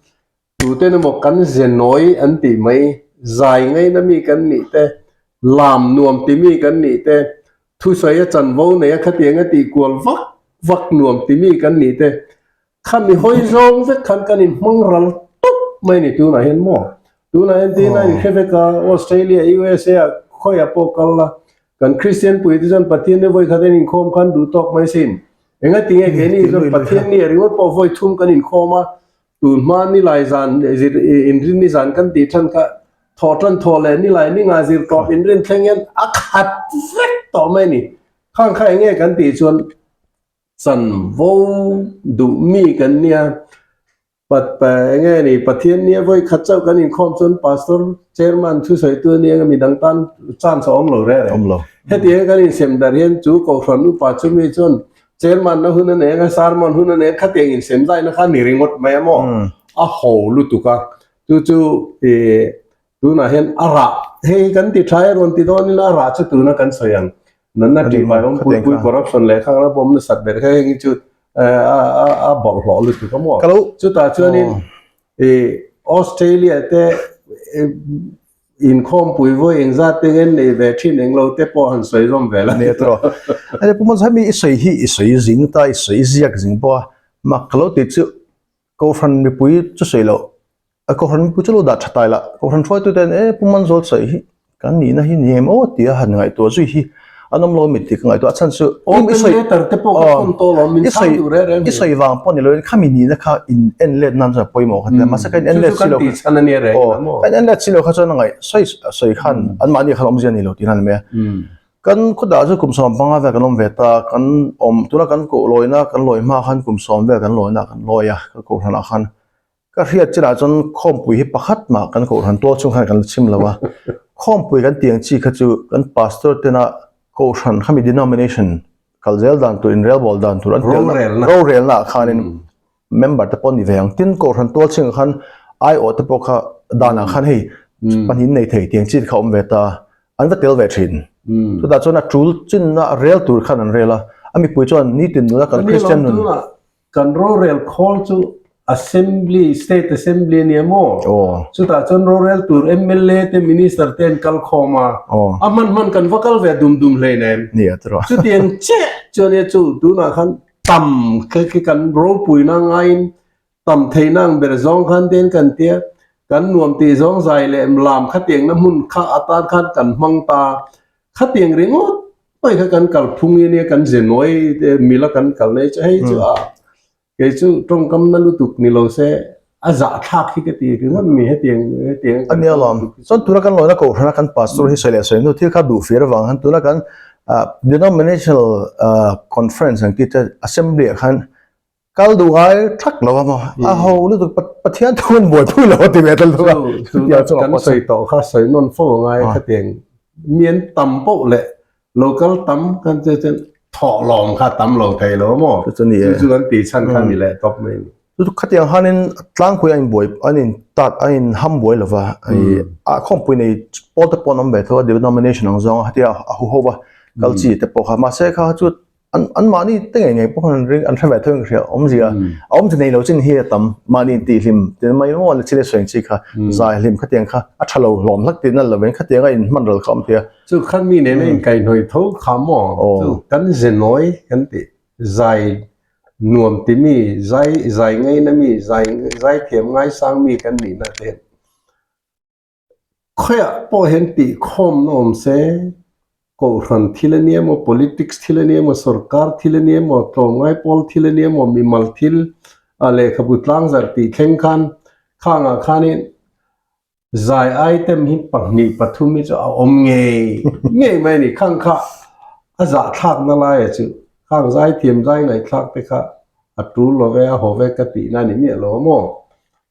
Tuten emaw kan ze nawi an tih mai, zai ngaina mi kan nih te, lam nuam ti mi kan nih te, thusawi a chanvo nei a khatiang a tih kual vak vak nuam ti mi kan nih te, khami hawi zawng vek khan kan inhmang ral tawp mai ni tunah hian maw? Tunah hian tiin a inhre vek a, Australia, USA ah khawiah pawh kal la, kan Kristian pui te chuan Pathian ni vawi khat an inkhawm khan duh tawk mai sin. Engatinge keini chuan Pathian ni a ringawt pawh vawi thum kan inkhawm a, Tun hma nilai zan zir inrin ni zan kan tih than kha thawh tan thawh leh nilai ni nga zir tawp inrin thleng hian a khat vek tawh mai a ni. Khang kha eng nge kan tih chuan chanvo duh mi kan nia pat eng nge ni Pathian nia vawi khat chauh kan inkhawm chuan Pastor Chairman thusawitu a nia nga midang tan chance a awm lo reng reng. Hetiang kan insem darh hian chu Kohhran upa chumi chuan Chairman na hun a nei anga sermon hun a nei a khatiang insem zai na kha ni ringawt mai a maw? A ho lutuk a, chu chu ih tunah hian a rah hei hi kan ti tha e rawn ti dawn ila a rah chu tuna kan sawi ang natna tih mai awm pui pui corruption leh khang ram awm nasat ber kha heng hi chu a a a bawlhhlawh lutuk a maw? Chutah chuanin ih Australia te Inkhawmpui vawi engzat te ngen nei ve thin englo te pawh han sawi zawm ve la. Nia tawh. Ani Pu Manzai mi i sawi hi i sawi zing ta i sawi ziak zing pawh a mak ka lo tih chu Kohhran mipui chu sawi loh a Kohhran mipui chu lo dah tha tai lah Kohhran hruaitu ten e Pu Manzawl sawi hi kan nihna hi ni em aw tia han ngaihtuah zui hi an awm lo mit tih ka ngaihtuah a chhan chu Open letter te pawh ka thawn tawh lo min chhang duh reng reng i sawi vang pawh ni loin khami nihna kha in en let nan chuan pawimawh kha tia mahse ka in en let si lo ka in en let si lo kha chuan a ngaih sawi sawi khan anmahni khan awmzia ni lo tih nan mai a kan khawdah chu kum 15 vel kan awm ve ta kan awm tuna kan koh lawina kan lawi hma khan kum 10 vel kan lawina kan lawi a kan kohhranah khan Ka hriat chinah chuan khawmpui hi pakhat mah kan kohhran tual chhung khan kan la chim lo a, khawmpui kan tih ang chi kha chu kan pastor tena kohhran khami denomination kal zel dan tur inrelbawl dan tur an telna rorelna ah khanin member te pawh an ni ve ang tin kohhran tual chhungah khan aiawh te pawh kha danah khan hei pahnih nei thei tih ang chi te kha a awm ve ta an va tel ve thin chutah chuan a tul chinna rel tur khan an rel a a mipui chuan nitin nuna kan Kristian nun. Kan rorel khawl chu Assembly, State Assembly a nia maw? Chutah chuan rorel tur mla te Minister te an kal khawm a, a hman hman kan va kal ve dum dum hleinem. Chutiang chiah chu a nia chu tunah khan tam khi khi kan ropuina ngaiin tam theihna ang ber zawng khan te kan tia, kan nuam tih zawng zai leh lam khatiangna hmun kha atan khan kan hmang ta. Khatiang ringawt Hei kha kan kal phung hi ania kan ze nawi te mila kan kal nei chu hei chu a kei chu tawngkam na lutuk ni lo se a zah thlak hi ka ti ringawt mi hetiang hetiang Ania lawm chuan tuna kan lawina kohhrana kan pastor hi sawi leh sawi hnu thil kha duh fir avang khan tuna kan denominational conference ang tih te assembly ah khan Kal duh ngai thak lo a maw? A ho lutuk Pathian thu an buaipui lo a ti ve tel thung a. Chu chu kan sawi tawh kha sawi nawn fo a ngai khatiang mi an tam poh leh local tam kan che chuan thawh lawm kha tam lo thei lo a maw? Chu chu kan tih chhan kha ni leh tawp mai a ni. Chu khatiang hanin tlangpui a inbuai an in tat a in ham buai lo va a khawmpui nei pawl te pawh an awm ve tho a denomination ang zawng a hetia a huho va kal chi te pawh kha mahse kha chu an an mahni te ngei ngei pawh khan an ring an hre ve thung hria awmzia a awmze nei lo chin hi a tam mahni tih hlim tin mai maw le thil a sawi ang chi kha zai hlim khatiang kha a tha lo hlawm hlak tihna lovin khatiang a in hman ral kha awm thei a. Chu khan mi nena in kaihhnawih tho kha maw chu kan ze nawi kan tih zai nuam ti mi zai zai ngaina mi zai zai thiam ngaisang mi kan nihna te hian Khawiah pawh hian tihkhawmna awm se, Kohhran thil a nia maw, politics thil a nia maw, sorkar thil a nia maw, tlawmngai pawl thil a nia maw, mimal thil a lehkhabu tlangzarh tih thleng khan khangah khanin zai item hi pahnih pathum hi chu a awm ngei ngei mai a ni. Khang kha a zahthlakna laia chu khang zaithiam zai ngaihthlak te kha a tul lo ve a haw ve ka tihna a ni miah lo a maw?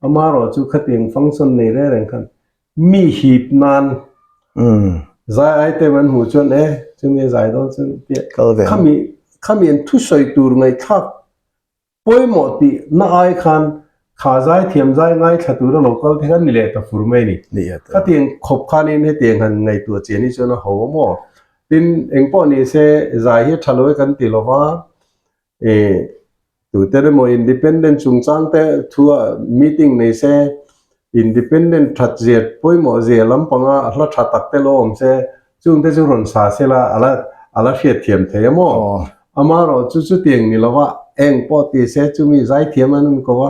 Amaherawh chu khatiang function nei reng reng khan mi hip nan zai item an hmuh chuan e chumi a zai dawn chuan tia khami khami an thusawi tur ngaihthlak pawimawh tih na ai khan kha zai thiam zai ngaithla tura lo kal te khan ni leh ta fur mai a ni. Khatiang khawp khanin hetiang han ngaihtuah chian hi chuan a ho a maw? Tin engpawh ni se zai hi a tha lo e kan ti lova Tute emaw independent chungchang te thu ah meeting nei se. Independent that zia pawimawh zia lampanga a hla tha tak te lo awm se, chungte chu rawn sa se la a la a la hriatthiam thei a maw? Amaherawh chu chutiang ni lova eng pawh ti se chumi zaithiam an inko a,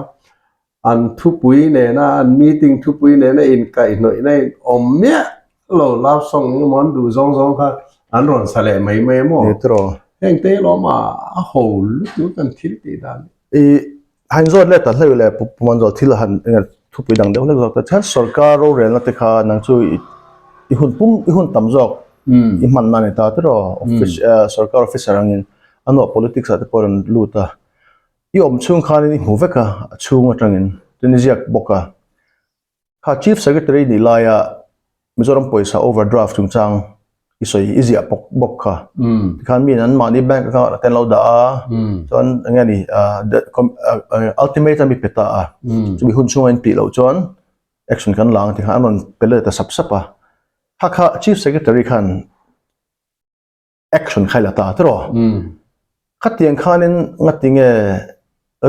an thupui nena an meeting thupui nena inkaihhnawihna in awm miah lo love song emaw an duh zawng zawng kha an rawn sa leh mai mai a maw? Heng te lawm a a ho lutuk an thil tih dan. I han zawt let ta hleuh leh Pu Manzual thil han eng thupui dang deuh hlek zawk ta chuan sorkar rorelna te kha nang chu i hun pum i hun tam zawk i hmanna a ni ta tiraw office sorkar officer angin a nuah politics ah te pawh a rawn lut a i awm chhung khanin i hmu vek a a chhung atangin tin i ziak bawk a. Kha Chief Secretary nih laia Mizoram pawisa overdraft chungchang i sawi i ziah bawk bawk kha. Tikhan miin an mahni bank account ah te an lo dah a, chuan eng nge ni ultimatum i pe ta a, chumi hun chhunga in tih loh chuan action kan la ang tikhan an rawn pe let ta sap sap a. Kha kha Chief Secretary khan action kha i la ta tiraw? Khatiang khanin ngatinge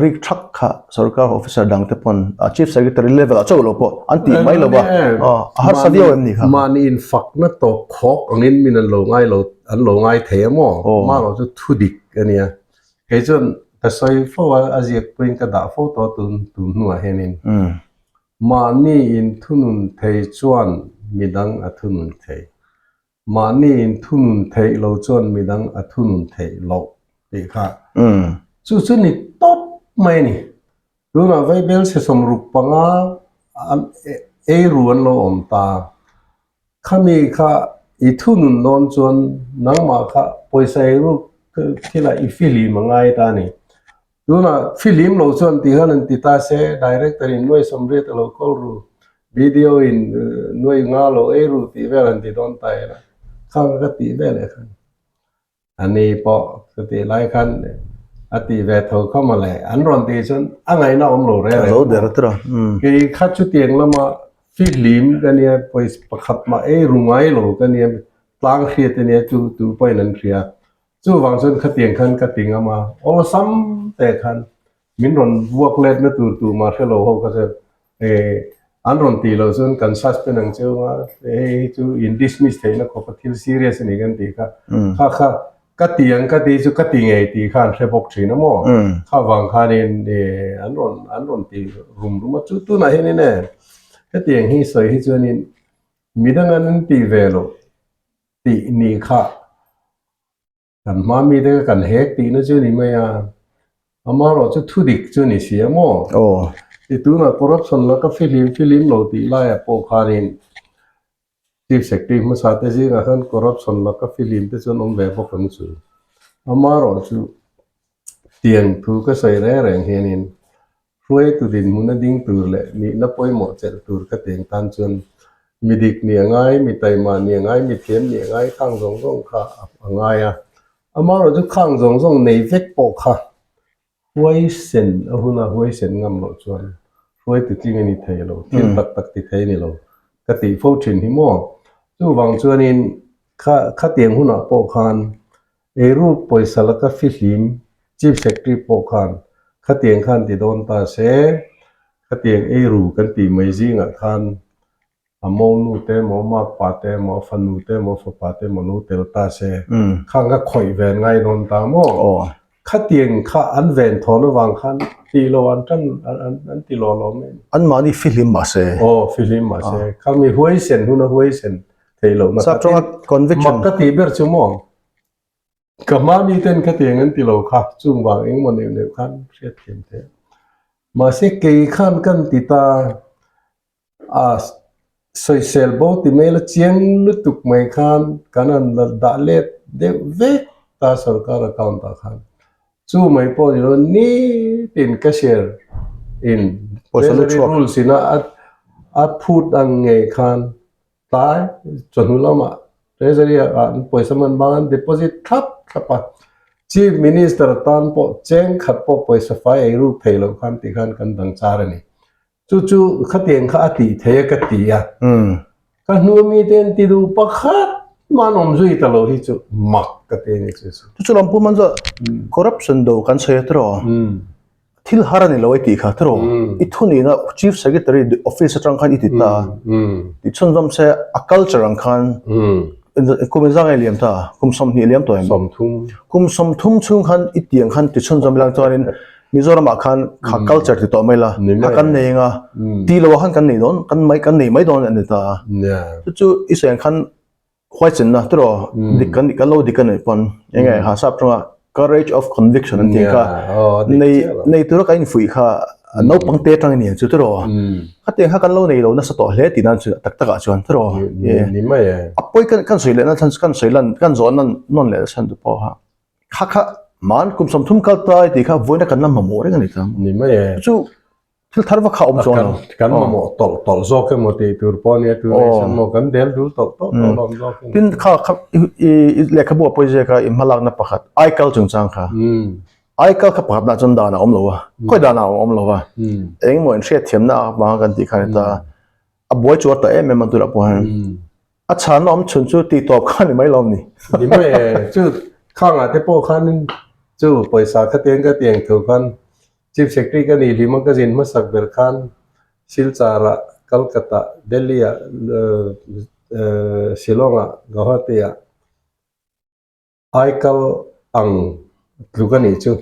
rik thak kha sarkar officer dang te pawn a chief secretary level ah chauh lo pawh an tih mai lo va, a harsa viau em ni kha? Mahni infakna tawp khawk angin min an lo ngai lo an lo ngai thei a maw? Marawh chu thu dik a nia. Kei chuan ka sawi fo a, a ziak pawhin ka dah fo tawh tun tun hnuah hianin mahni inthunun thei chuan midang a thunun thei. Mahni in thunun theih lo chuan midang a thunun theih loh tih kha chu chu ni tawp mai a ni. Tunah Vaibel chhe 65 an eiru an lo awm ta. Khami kha i thunun dawn chuan nangmah kha pawisa eiru thilah i fihlim a ngai ta a ni. Tunah film lo chuan tih khan an ti ta se, director in nuai 80 a lo kawl ru, video in nuai nga lo ei ru tih vel an ti dawn ta ila, khang ka tih ve leh khan a ni pawh chutih lai khan a tih ve tho kha mawle, an rawn tih chuan a ngaihna awm lo reng reng. Zo der tira. Kei kha chutiang lama film ka nia, pawisa pakhat mah ei ru ngai lo ka nia, tlang hriat a nia chu tu pawhin an hria. Chuvang chuan khatiang khan ka ti ngam a, awlsam te khan min rawn vuak letna tur tur mah hre lo ho kha chuan eh an rawn tih loh chuan kan suspend ang cheu a, hei hi chu in dismiss theihna khawpa thil serious a ni kan tih kha, kha kha ka ti ang ka ti chu ka ti ngei tih kha an hre bawk thin a maw? Kha vang khanin eh an rawn an rawn ti rum rum a, chu tunah hianin e hetiang hi sawi hi chuanin midang an tih ve loh tih ni kha kan hma mite kha kan hek tihna chu ni mai a, amaherawh chu thu dik chu ni si a maw? Aw. Ti tunah corruption laka fihlim fihlim lo tih laiah pawh khanin Chief Secretary hmasa te zingah khan corruption laka fihlim te chuan awm ve bawk ang chu. Amaherawh chu tiang thu ka sawi reng reng hianin Hruaitu dinhmun a ding tur leh nihna pawimawh chelh tur ka teng tan chuan mi dik nih a ngai, mi taima nih a ngai, mi thiam nih a ngai, khang zawng zawng kha a ngai a. Amaherawh chu khang zawng zawng nei vek pawh kha huaisen a huna huaisen ngam loh chuan hruaitu tling a ni thei lo, thil tak tak ti thei a ni lo ka tih fo thin hi maw. Chuvang chuanin kha khatiang hunah pawh khan Eiruk pawisa laka fihlim Chief Secretary pawh khan khatiang khan ti dawn ta se, khatiang eiru kan tih mai zingah khan a monu te emaw, makpa te emaw, a fanu te emaw, a fapa te emaw lo tel ta se, khang kha khawih ven ngai dawn ta maw? Khatiang kha an ven thawn avang khan tih lo an tan an ti lo alawm em? Anmahni fihlim mahse. Aw, fihlim mahse. Khami huaisen huna huaisen theih lohna kha tin conviction mak ka tih ber chu maw ka hma mi ten khatiang an ti lo kha chung vang engemaw neuh neuh khan hriat thiam theih mahse kei khan kan ti ta a sawisel bo ti mai la chiang lutuk mai khan kan han la dah let deuh vek ta sorkar account ah khan chu mai pawh ni lo nitin cashier in treasury rules ina a phut ang ngei khan Tlai chawhnu lamah Treasury ah an pawisa man bang an deposit thlap thlap a, Chief Minister tan pawh cheng khat pawh pawisa fai ei ruk thei loh khan tih khan kan dang char a ni. Chu chu khatiang kha a tih thei a ka ti a, ka hnu mi te an ti duh pakhat mah an awm zui ta lo hi chu mak ka ti a ni chu chu. Chu chu lam pum an zawh corruption do kan sawi a tiraw? Thil har a ni lo i tih kha tiraw? I thunihna Chief Secretary office atang khan i ti ta a, tih chhunzawm se a culture ang khan kum inzang nge liam ta? Kum 20 liam tawh em? 30. Kum 30 chhung khan i tiang khan ti chhunzawm ilang chuanin Mizoramah khan kha culture ti tawh mai la, kha kan nei anga ti lo ah khan kan nei dawn, kan mai kan nei mai dawn a ni ta a. Chu chu i sawi ang khan Huaichenna tiraw dik kan kan lo dik a nih pawn eng nge ha sap tawngah courage of conviction an tih kha nei nei tura kan infuih kha naupang te atang ania chu tiraw khatiang kha kan lo nei lo nasa tawh hle tih nan chu tak takah chuan tiraw ni mai e a pawi kan kan sawi leh na chhan kan sawi lan kan zawh nan nawn leh chhan chu pawh kha kha kha man kum 30 kal tai tih kha vawiina kan la mamawh reng a ni ta ni mai e chu Thil thar va kha awm chuang lo. Kan mamawh tawlh tawlh zawk emaw tih tur pawh ania tunah hian maw kan del dul tawlh tawlh tawh lawm zawk in. Tin kha kha i lehkhabu a pawi ziak a i hmalakna pakhat aikal chungchang kha. Aikal kha pakhatna chuan dan a awm lo a, khawi dan a awm lo a. Engemaw inhriatthiamna avanga kan tih kha a ni ta a. A buai chuar ta em em a tunah pawh hian. A chhanna awm chhun chu tih tawp kha ni mai lo ni. Ni mai e, chu khangah te pawh khanin chu pawisa khatiang ka tiang thu khan Chief Secretary ka nih hlima ka zin hmasak ber khan Silchar-ah, Calcutta-ah, Delhi-ah, Shillong-ah, Guwahati-ah aikal ang tluk a nih chu.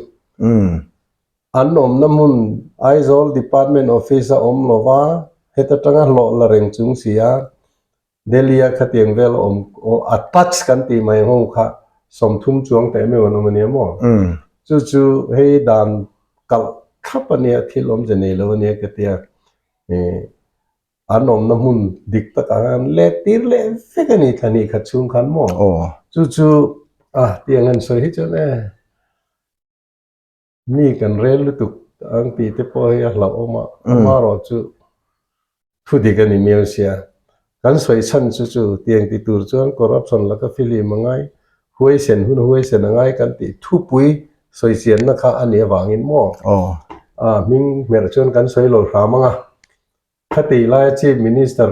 An awmna hmun Aizawl Department Office a awm lova, heta tanga hlawh la reng chung si a, Delhi-a khatiang vel a awm a touch kan tih mai ho kha 30 chuang teh meuh an awm a nia maw? Chu chu hei dan kalh thlap a nia, thil awmze nei lo a nia ka tia. An awmna hmun dik takah khan let tir leh vek a ni thla hnih khat chhung khan maw? Chu chu a tiang han sawi hi chuan e. Mi kan rel lutuk ang tih te pawh hi a hlauhawm a, amaherawh chu thu dik a ni miau sia. Kan sawi chhan chu chu tiang ti tur chuan corruption laka filim a ngai, huaisen hun huaisen a ngai kan tih thupui sawi chianna kha a nih avangin maw a hming hmerh chuan kan sawi lo hram ang a. Khatih laia Chief Minister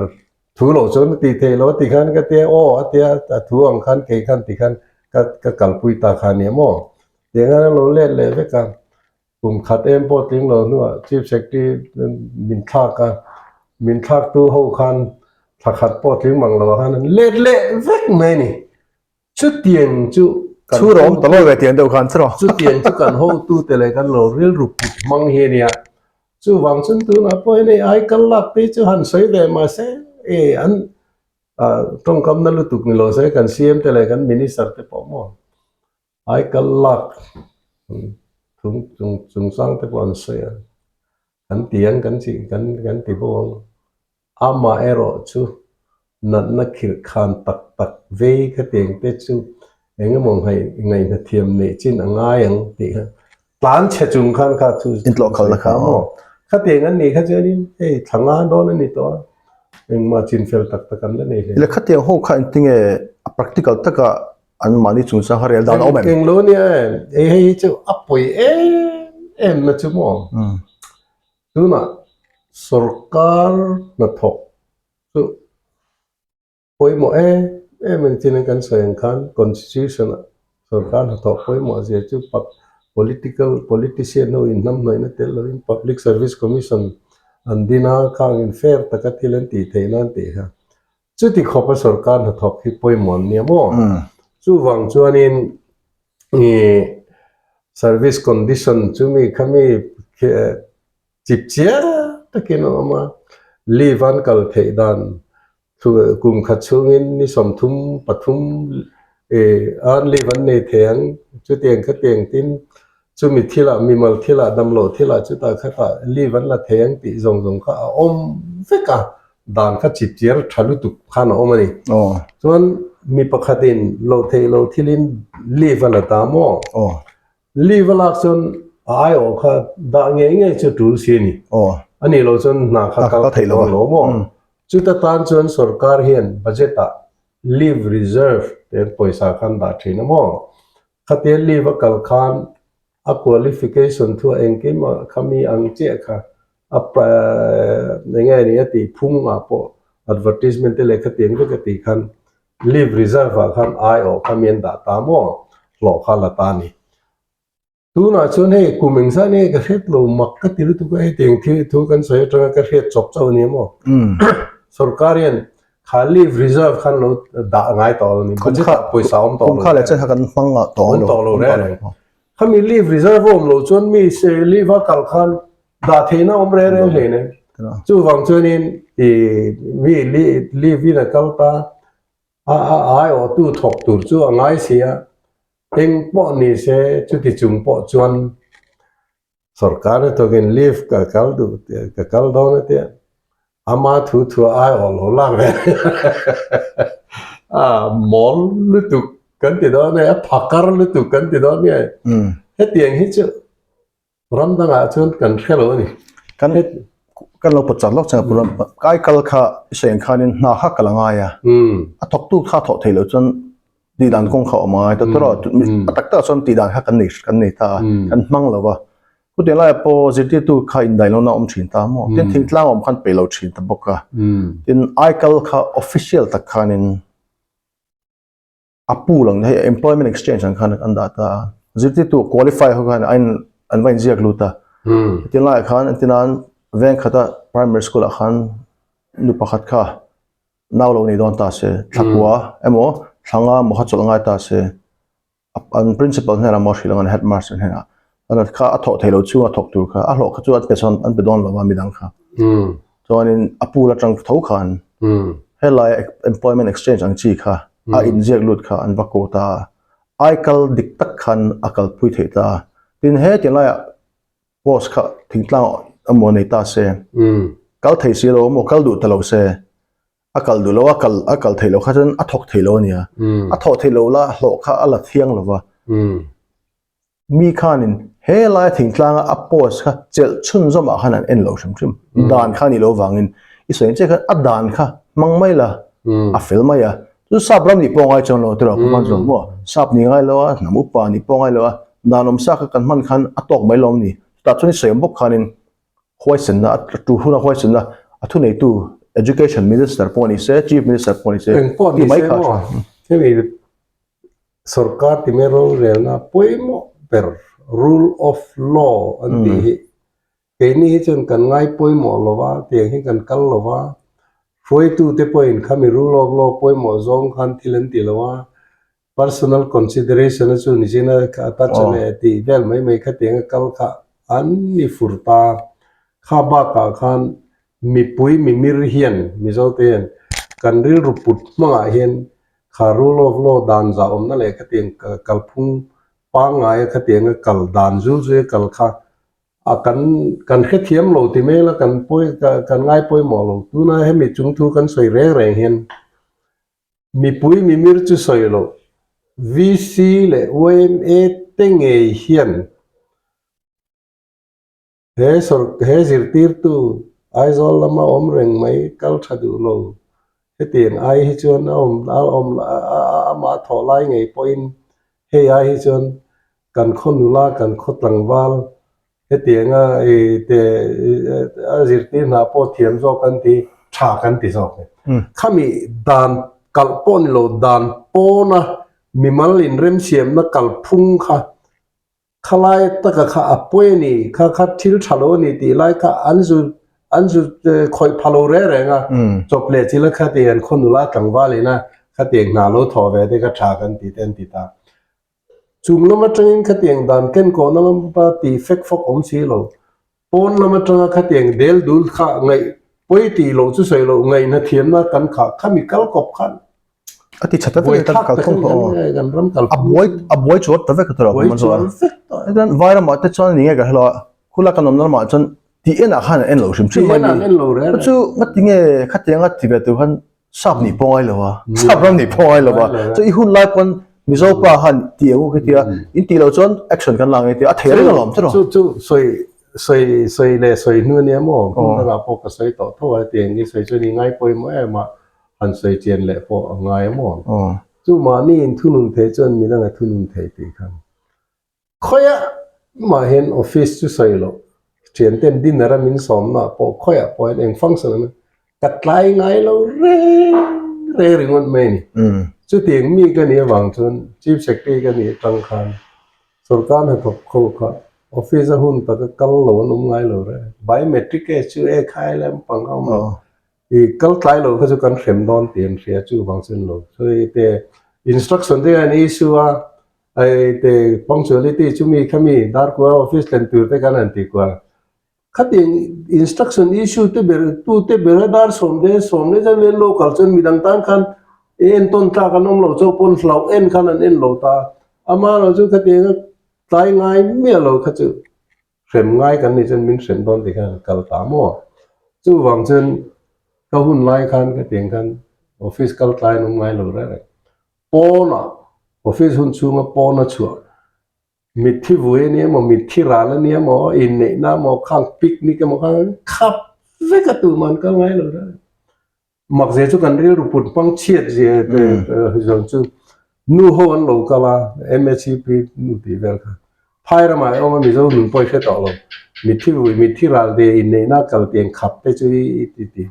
thu loh chuan a tih theih loh a ti khan ka tia aw a tia a thu ang khan kei khan ti khan ka ka kalpui ta kha nia maw tiang hian a lo let leh vek a, kum khat em pawh tling lo hnuah Chief Secretary min thlak a, min thlaktu ho khan thla khat pawh tling mang lo ah khan an let leh vek mai a ni. Chutiang chu kan Chhur a awm ta lo ve tiang deuh khan churaw. Chutiang chu kan hotute leh kan lo rilru put hmang hi a nia. Chuvang chuan tunah pawh hian hei ai kal lak te chu han sawi ve mahse e an tawngkamna lutuk ni lo se kan CM te leh kan Minister te pawh maw ai kal lak chung chungchang te pawh an sawi a, kan ti ang kan chih kan kan ti bawk ang. Amaherawh chu natna khirh khan tak tak vei khatiang te chu eng emaw ngaihna thiam neih chin a ngai ang tih kha tlan chhe chung khan kha chu Intlawhkhalhna kha maw? Khatiang an nih kha chuanin hei thla nga dawn a ni tawh a, engmah chin fel tak tak an la nei hle. Ila khatiang ho kha engtinge a practical taka an mahni chungchang kha rel dan a awm em? Englo nia e, hei hi chu a pawi em em na chu maw? Tunah sorkar hnathawk chu pawimawh em em a ni chin a kan sawi ang khan constitution ah sorkar hnathawk pawimawh zia chu political politician ho inhnamhnawihna tel lovin public service commission an din a khang in fair taka thil an tih theih nan tih kha chuti khawpa sorkar hnathawk hi pawimawh an nia maw chuvang chuanin Ih service condition chu mi kha mi chip chiar takin a awm a, leave an kal theih dan kum khat chhungin ni 33 ih an leave an nei thei ang chutiang khatiang tin chumi thilah mimal thilah damloh thilah chutah khatah leave an la thei ang tih zawng zawng kha a awm vek a. Dan kha chip chiar tha lutuk khan a awm a ni. Chuan mi pakhatin lo theih lo thilin leave a la ta maw? Leave a lak chuan a aiawh kha dah ngei ngei chu tul si a ni. A nih loh chuan hna kha kal thei dawn lo maw? Chuta tan chuan sorkar hian budget ah leave reserve te pawisa khan dah thin a maw? Khatia leave a kal khan a qualification thu a engkim a khami ang chiah kha a eng nge ni a tih phung ah pawh advertisement te lehkha tiang vek a tih khan leave reserve ah khan aiawh kha mi an dah ta maw hlawh kha la ta a ni. Tunah chuan hei kum engzah nge ka hriat lo mak ka ti lutuk a, hetiang thil thu kan sawi atanga ka hriat chawp chauh a ni maw? Sorkar hian kha leave reserve khan lo dah ngai tawh lo ni, budget ah pawisa awm tawh lo. Kum kha leh chen kha kan hmang ngah tawh lo. Awm tawh lo reng reng. Khami leave reserve a awm loh chuan mi leave a kal khan dah theihna awm reng reng hlei nen. Chuvang chuanin mi leave in a kal ta a aiawhtu thawk tur chu a ngai si a. Eng pawh ni se chuti chung pawh chuan sorkar na tawkin leave ka kal duh ka kal dawn a tia ama thu thu a aiawh lo lak ve a mawl lutuk kan ti dawn e a phakar lutuk kan ti dawn nge hetiang hi chu Ram dangah chuan kan hre lo a ni. Kan kan lo pawt chak lawk chang pawh kai kal kha i sawi ang khanin hna kha kal a ngai a. A thawktu kha thawh theih loh chuan tihdan kawng kha a awm a ngai ta tawrh a. A tak takah chuan tihdan kha kan nei kan nei ta a, kan hmang lo va. Chutiang laiah pawh zirtirtu kha indaih lohna a awm thin ta maw? Tin thingtlang awm khan peih lo thin ta bawk a. Tin aikal kha official tak khanin A pool ang hei employment exchange ang khan an dah ta a, zirtirtu qualify ho khan a in an va inziak lut a, tin laiah khan entir nan veng khata primary school ah khan nu pakhat kha nau lo nei dawn ta se thla kua emaw thla nga emaw kha chawlh ngai ta se an principal hnenah emaw a hrilh ang an headmaster hnenah chuan kha a thawh theih loh chhunga thawk tur kha a hlawh kha chu an pe sawn an pe dawn lo a midang kha. Chuanin a pool atang tho khan helai employment exchange ang chi kha a inziak lut kha an va ko ta a, ai kal dik tak khan a kalpui theih ta a. Tin he ti laiah post kha thingtlang emaw nei ta se, kal thei si lo emaw kal duh ta lo se, a kal duh lo a kal a kal theih loh kha chuan a thawk thei lo a nia. A thawh theih loh la hlawh kha a la thiang lo va. Mi khanin he lai thingtlanga a post kha chelh chhunzawmah khan an en lo hrim hrim. Dan kha a nih loh vangin i sawi chiah khan a dan kha hmang mai la, a fel mai a. Chu sap ram nih pawh ngai chuang lo tiraw Pu Manzual maw? Sap nih ngai lo a, hnam upa nih pawh ngai lo a, dan awm sa kha kan hman khan a tawk mai lawm ni. Chutah chuan i sawi awm bawk khanin huaisenna, a tu huna huaisenna a thuneitu Education Minister pawh ni se, Chief Minister pawh ni se, Engpawh ti ni mai se kha a maw? tha. Hemi Sorkar ti mai rorelna pawimawh ber rule of law an tih hi keini hi chuan kan ngai pawimawh lo va, tiang hi kan kal lo va, hruaitute pawhin khami rule of law pawimawh zawng khan thil an ti lo a, personal consideration a chu ni sin a touch a leh tih vel mai mai khatiang a kal kha an ni fur ta. Kha bakah khan mipui mimir hian Mizote hian kan rilru put hmangah hian Kha rule of law dan zahawmna leh khatiang kalphung pangngaia khatianga kal dan zul zuia kal kha a kan kan hrethiam lo ti mai la kan pawi kan ngai pawimawh lo. Tuna hemi chung thu kan sawi reng reng hian mipui mimir chu sawi loh VC leh yma te ngei hian He sawr he zirtirtu Aizawl lama awm reng mai kal tha duh lo. Hetiang ai hi chuan a awm a awm amah thawh lai ngei pawhin hei ai hi chuan kan khaw nula kan khaw tlangval hetianga i te a zirtir hna pawh thiam zawk kan ti tha kan ti zawk e. Khami dan kalh pawh ni lo dan pawna mimal inremsiamna kalphung kha Khalai taka kha a pawi a ni, kha kha thil tha lo a ni tih lai kha an zu an zu khawih pha lo reng reng a, chawp leh chila khati an khaw nula tlangval ina khatiang hna lo thawh ve te kha tha kan ti te an ti ta. Chung lam atangin khatiang dan ken kawhna lama tih fek fawk awm si lo, pawn lam atanga khatiang del dul kha ngaih pawi tih loh chu sawi loh ngaihna thiamna kan khah khami kal kawp khan A ti tha ta vek kan kal thung tawh kan ram kal a buai a buai chuar ta vek ta buai chuar vek tawh chuan vai ramah te chuan ni nge ka helo a khula kan awmna lamah chuan tih enah khan an en lo hrim hrim mai ni en lo reng chu ngati nge khatianga ti ve tur khan sap nih pawh ngai lo a sap ram nih pawh ngai lo a chu i hun lai pawn Mizo pa khan ti ang u khi tia in tih loh chuan action kan la nge tia a thei reng alawm chu chu chu sawi sawi sawi leh sawi hnu ania maw hmun dangah pawh ka sawi tawh tho a tiang i sawi chuan i ngai pawimawh em a han sawi chian leh pawh a ngai a maw? Chu mahni in thunun thei chuan midang a thunun thei tih khan khawiah mah hian office chu sawi loh thian ten dinner a min sawmna ah pawh khawiah pawh hian eng function an ka tlai ngai lo reng reng ringawt mai a ni. Chutiang mi ka nih avang chuan Chief Secretary ka nih atang khan. Sorkar hnathawk kho kha office a hun taka kal lo an awm ngai lo reng. Biometric e chu e khai lampang a awm lo. I kal tlai lo kha chu kan hrem dawn tih an hria chuvang chu an lo. So i te instruction te an issue a, i te punctuality chu mi kha mi darkua office thlen tur te khan an ti kual. Khatiang instruction issue te ber tute ber a dar 10 10 leh zan lo kal chuan midang tan khan entawn tlak an awm lo chauh pawn hlauh en khan an en lo ta. Amaherawhchu chu khatiang a tlai ngai miah lo kha chu hrem ngai kan nih chuan min hrem dawn tih khan an kal ta maw. Chuvang chuan ka hun lai khan khatiang khan office kal tlai an awm ngai lo reng reng. Pawnah office hun chhunga pawna chhuah Mitthi vui a ni emaw, mitthi ral a ni emaw, inneihna emaw, khang picnic emaw khang khap vek a tumah an kal ngai lo reng. Makzia chu kan rilru put hmang chhiat zia zawng chu nu ho an lo kal a, MHEP nu tih vel kha. Phai ramah i awm a, Mizo nun pawh i hre tawh lo. Mitthi vui, mitthi ral te, inneihna kal tiang khap te chu i ti ti.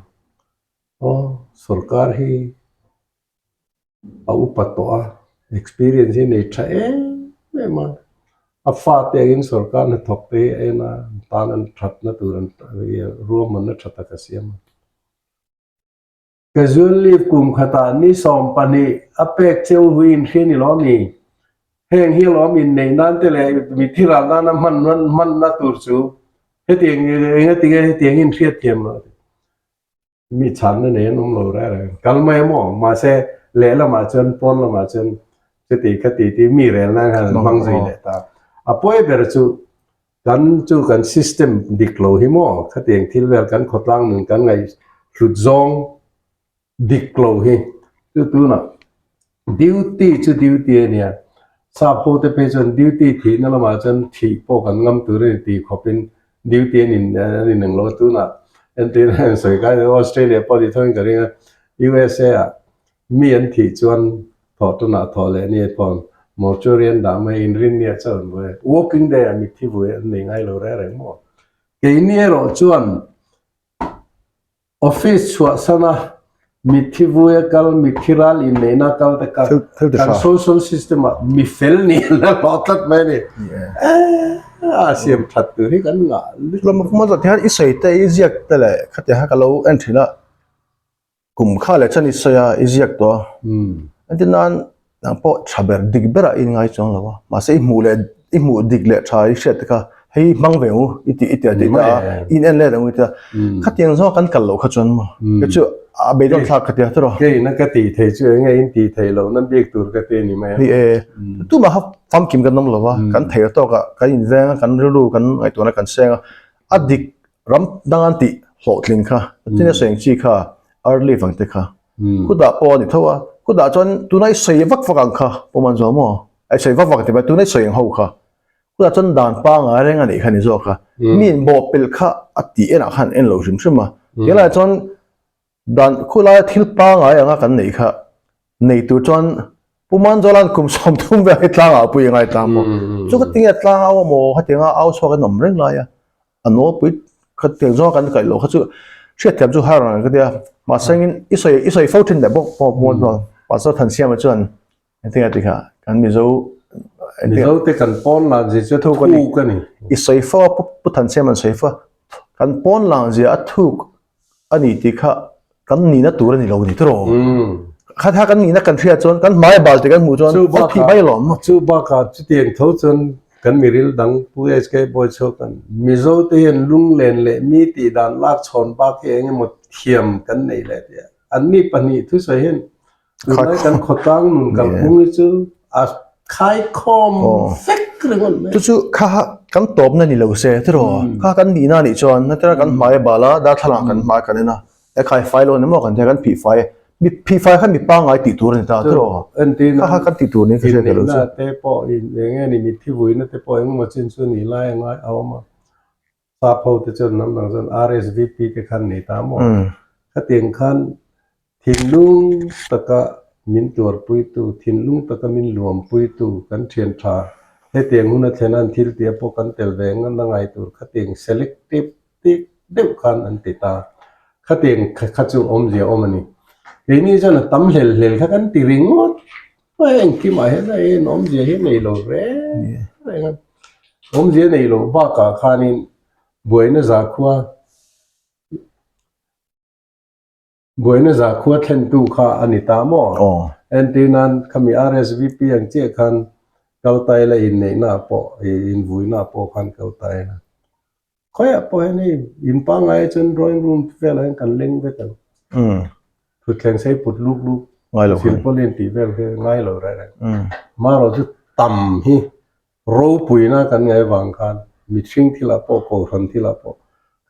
Aw, sorkar hi a upa tawh a, experience hi nei tha em em a, a fate angin sorkar hnathawk te hi a en a, an tan an thatna tur an ruahmanna tha tak a siam a. Casual leave kum khatah ni 12 a pek cheu hui inhria ni lo ni? Heng hi alawm inneih nan te leh mitthi ral nana hman hmanna tur chu hetiang engatinge hetiang inhriat thiam lo. Mi chhanna nei an awm lo reng reng. Kal mai a maw? Mahse, lehlamah chuan, pawn lamah chuan chuti khati tih mi rel nan khan an hmang zui leh ta. A pawi ber chu kan chu kan system dik lo hi maw? Khatiang thil vel kan khawtlang nun kan ngaih hlut zawng dik lo hi chu tunah Duty chu duty a nia. Sap ho te phei chuan duty thihna lamah chuan thih pawh kan ngam tur a ni tih khawpin duty an in an inang lo a tunah entir a han sawi kai Australia pawh tih thawkin ka ring a USA ah mi an thih chuan thawh tunah thawh leh ni pawh mortuary an dah mai inrinniah chauh an vui a working day ah mitthi vui an nei ngai lo reng reng maw. Keini erawh chuan Office chhuahsana mitthi vuia kal, mitthi ral inneihna kal te kha kan social system ah mi fel nih an la hlawh tlat mai a ni. A siam that tur hi kan ngah lutuk. Tlawm hma zawt hian i sawi te i ziak te leh khatiang kha ka lo en thin a, kum kha leh chuan i sawi a, i ziak tawh a. Engtin nan Nang pawh tha ber dik berah i inngai chuang lo a, mahse i hmuh leh i hmuh dik leh tha i hriat te kha hei hmang ve ang u i tih i ti a tih ta a, i in en let ang u i ti a, khatiang zawng kan kal loh kha chuan maw kei chu a beidawn thlak ka ti a tiraw. Keina ka tih theih chu eng nge in tih theih loh na bik tur ka ti a ni mai a. Ni e, tumah kha famkim kan awm lo a, kan theih tawkah kan inveng a, kan rilru kan ngaihtuahna kan seng a, a dik ram dang an tih hlawhtling kha, tin a sawi ang chi kha early vang te kha. Khutah pawh a ni tho a, khutah chuan tuna i sawi vak vak ang kha pawm an zawm maw? A i sawi vak vak ti mai, tuna i sawi ang ho kha. Khutah chuan dan pangai reng a nih kha ni zawk a, mi in bawhpelh kha a tih enah khan en lo hrim hrim a. Tunlaiah chuan dan khulaia thil pangai anga kan neih kha nei tur chuan Pu Manzawla'n kum 30 vel hi tlangah pui a ngai tlang maw? Chu ka tinge tlang au a maw? Hetianga au chhuak an awm reng lai a, a nawlpui kha tiang zawnga kan kaih loh kha chu hriatthiam chu har ang ka tia. Mahse engin i sawi i sawi fo thin leh bawk pawh Pu Manzawl Pastor Thansiama chuan engtinge a ti kha kan Mizo Mizo te kan pawn lang zia chu thuk a ni. I sawi fo a Pu Thansiama'n sawi fo a, kan pawn lang zia a thuk a ni tih kha kan nihna tur a ni lo ni tiraw? Kha kha kan nihna kan hriat chuan kan hmai bal tih kan hmuh chuan a thih mai alawm. Chu bakah chutiang tho chuan kan miril dang Pu HK Bawichhuak kan Mizo te hian lunglen leh mi tih dan lak chhawn bak hi eng emaw thiam kan nei leh tih a anni pahnih thusawi hian Tunlai kan khawtlang nun kalphung hi chu a khaikhawm vek ringawt mai. Chu chu kha kan tawpna ni lo se tiraw? Kha kan nihna anih chuan natira kan hmai a bal a, darthlalang kan hmai kan en a, e khai fai lo ni maw kan tia kan phih fai mi phih fai kha mi pangngai tih tur a ni ta tiraw? Kha kha kan tih tur niin ka hria ka lo chu. Inneihna te pawh eng nge ni mitthi vuina te pawh engemaw chin chu ni lai a ngai a awm a. Sap ho te chuan hnam dang chuan RSVP te khan nei ta maw? Khatiang khan Thinlung taka min tuarpuitu, thinlung taka min luampuitu kan thian tha. Hetiang huna thlen an thil tih a pawh kan tel ve ngan a ngai tur khatiang selective tik deuh khan an ti ta. Khatiang kha chu awmzia awm a ni. Keini chuan a tam hlel hlel kha kan ti ringawt mai a, engkimah hian a en awmzia hi nei lo reng. reng a. Awmzia nei loh bakah khanin buaina zakhua Buaina zakhua thlentu kha a ni ta maw? Entir nan khami RSVP ang chiah khan kal ta ila inneihna ah pawh invuina ah pawh khan kal ta ila. Khawiah pawh hian hei in pangngai chuan drawing room velah hian kan leng vek ang. Thutthleng sei put luk luk silpawlin tih vel hi ngai lo reng reng. Marawh chu tam hi Ropuina kan ngaih avang khan mihring thilah pawh kohhran thilah pawh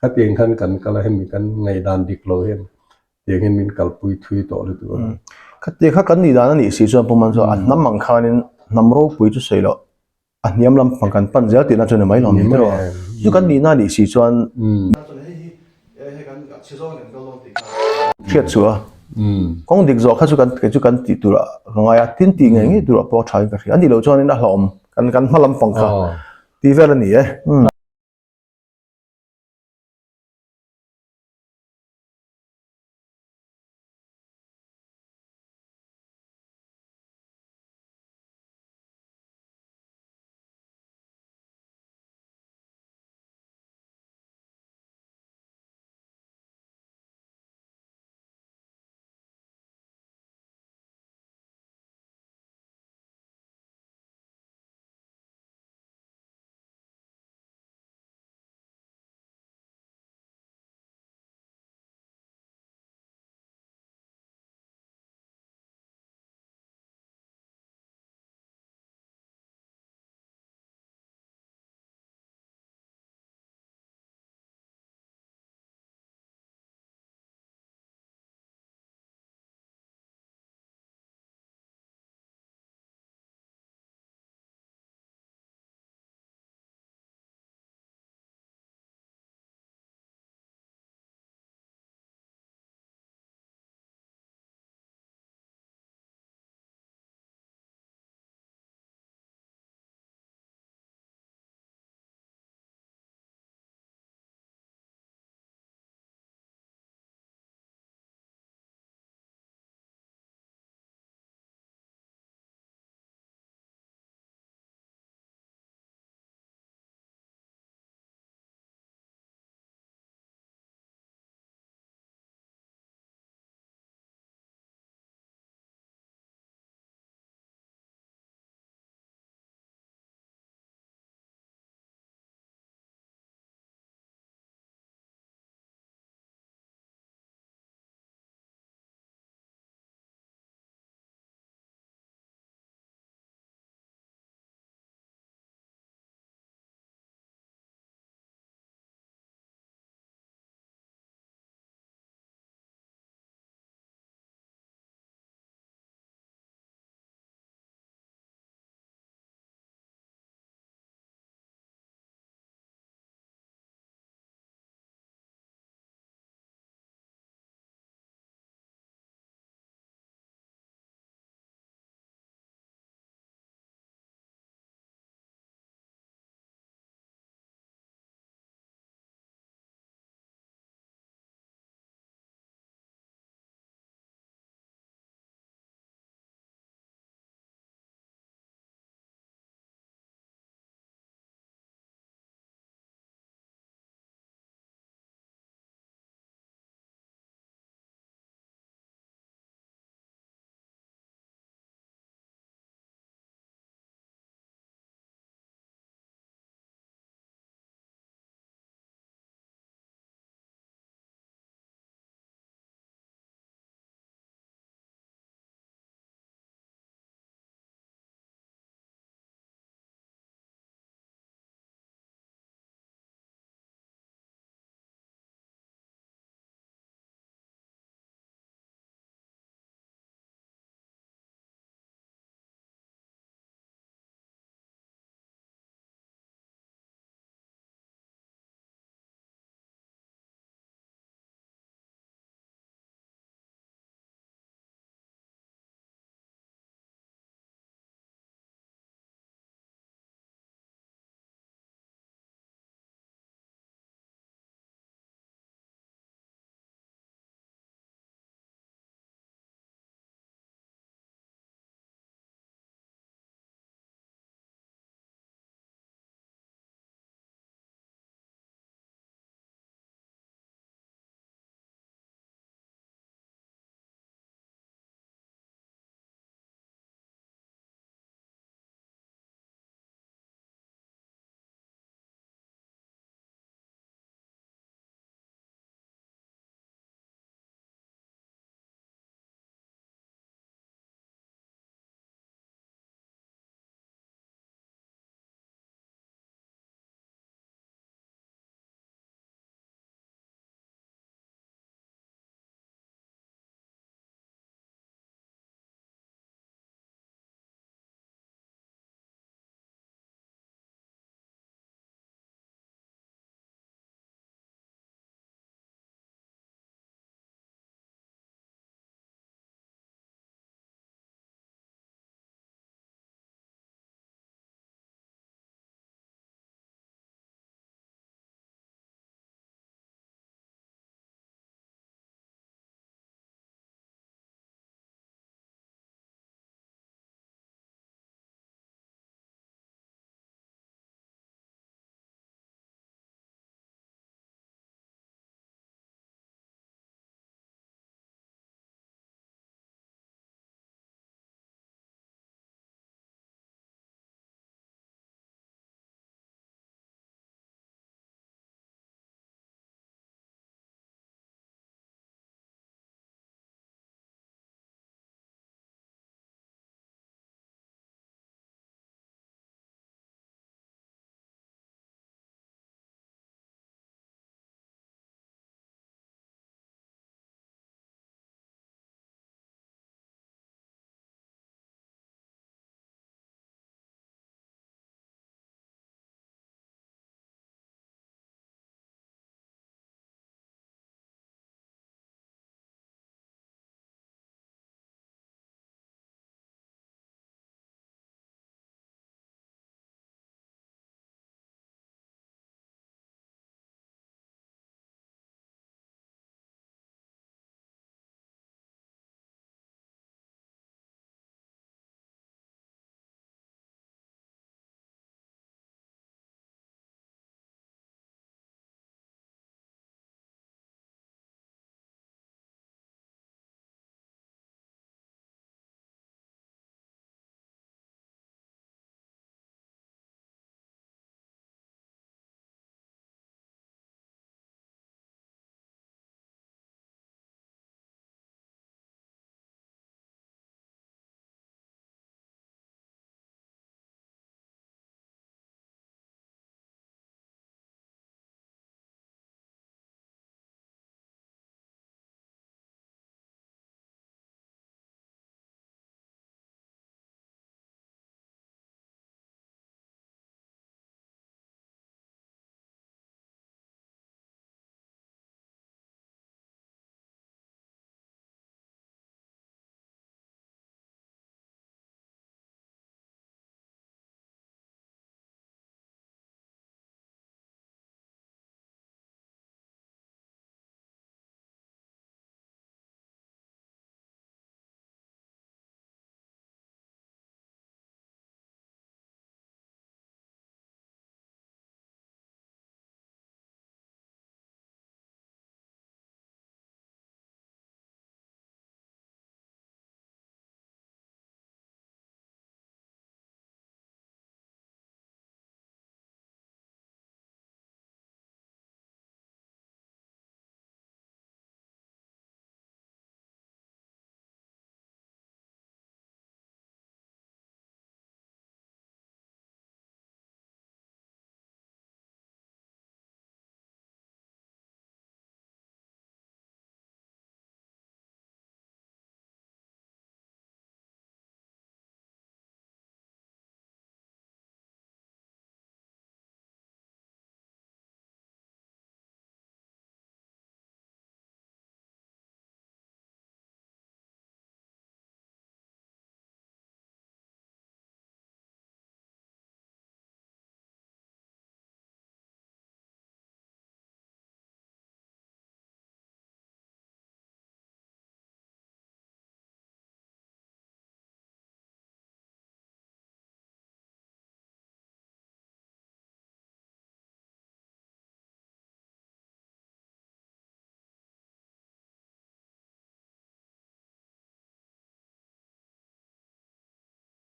khatiang khan kan kal a, hemi kan ngaihdan dik lo hian tiang hian min kalpui thui tawh lutuk a. Khatiang kha kan nih dan a nih si chuan Puman chuan a hnam ang khanin hnam ropui chu sawi loh a hniam lampang kan pan zel tihna chu ni mai lo ni tiraw? Chu kan nihna a nih si chuan Hriat chu a kawng dik zawh kha chu kan kei chu kan tih tur ah ka ngai a, tin tih ngei ngei tur ah pawh a tha in ka hria. A nih loh chuanin a hlauhawm kan kan hma lampang kha tih vel a ni e.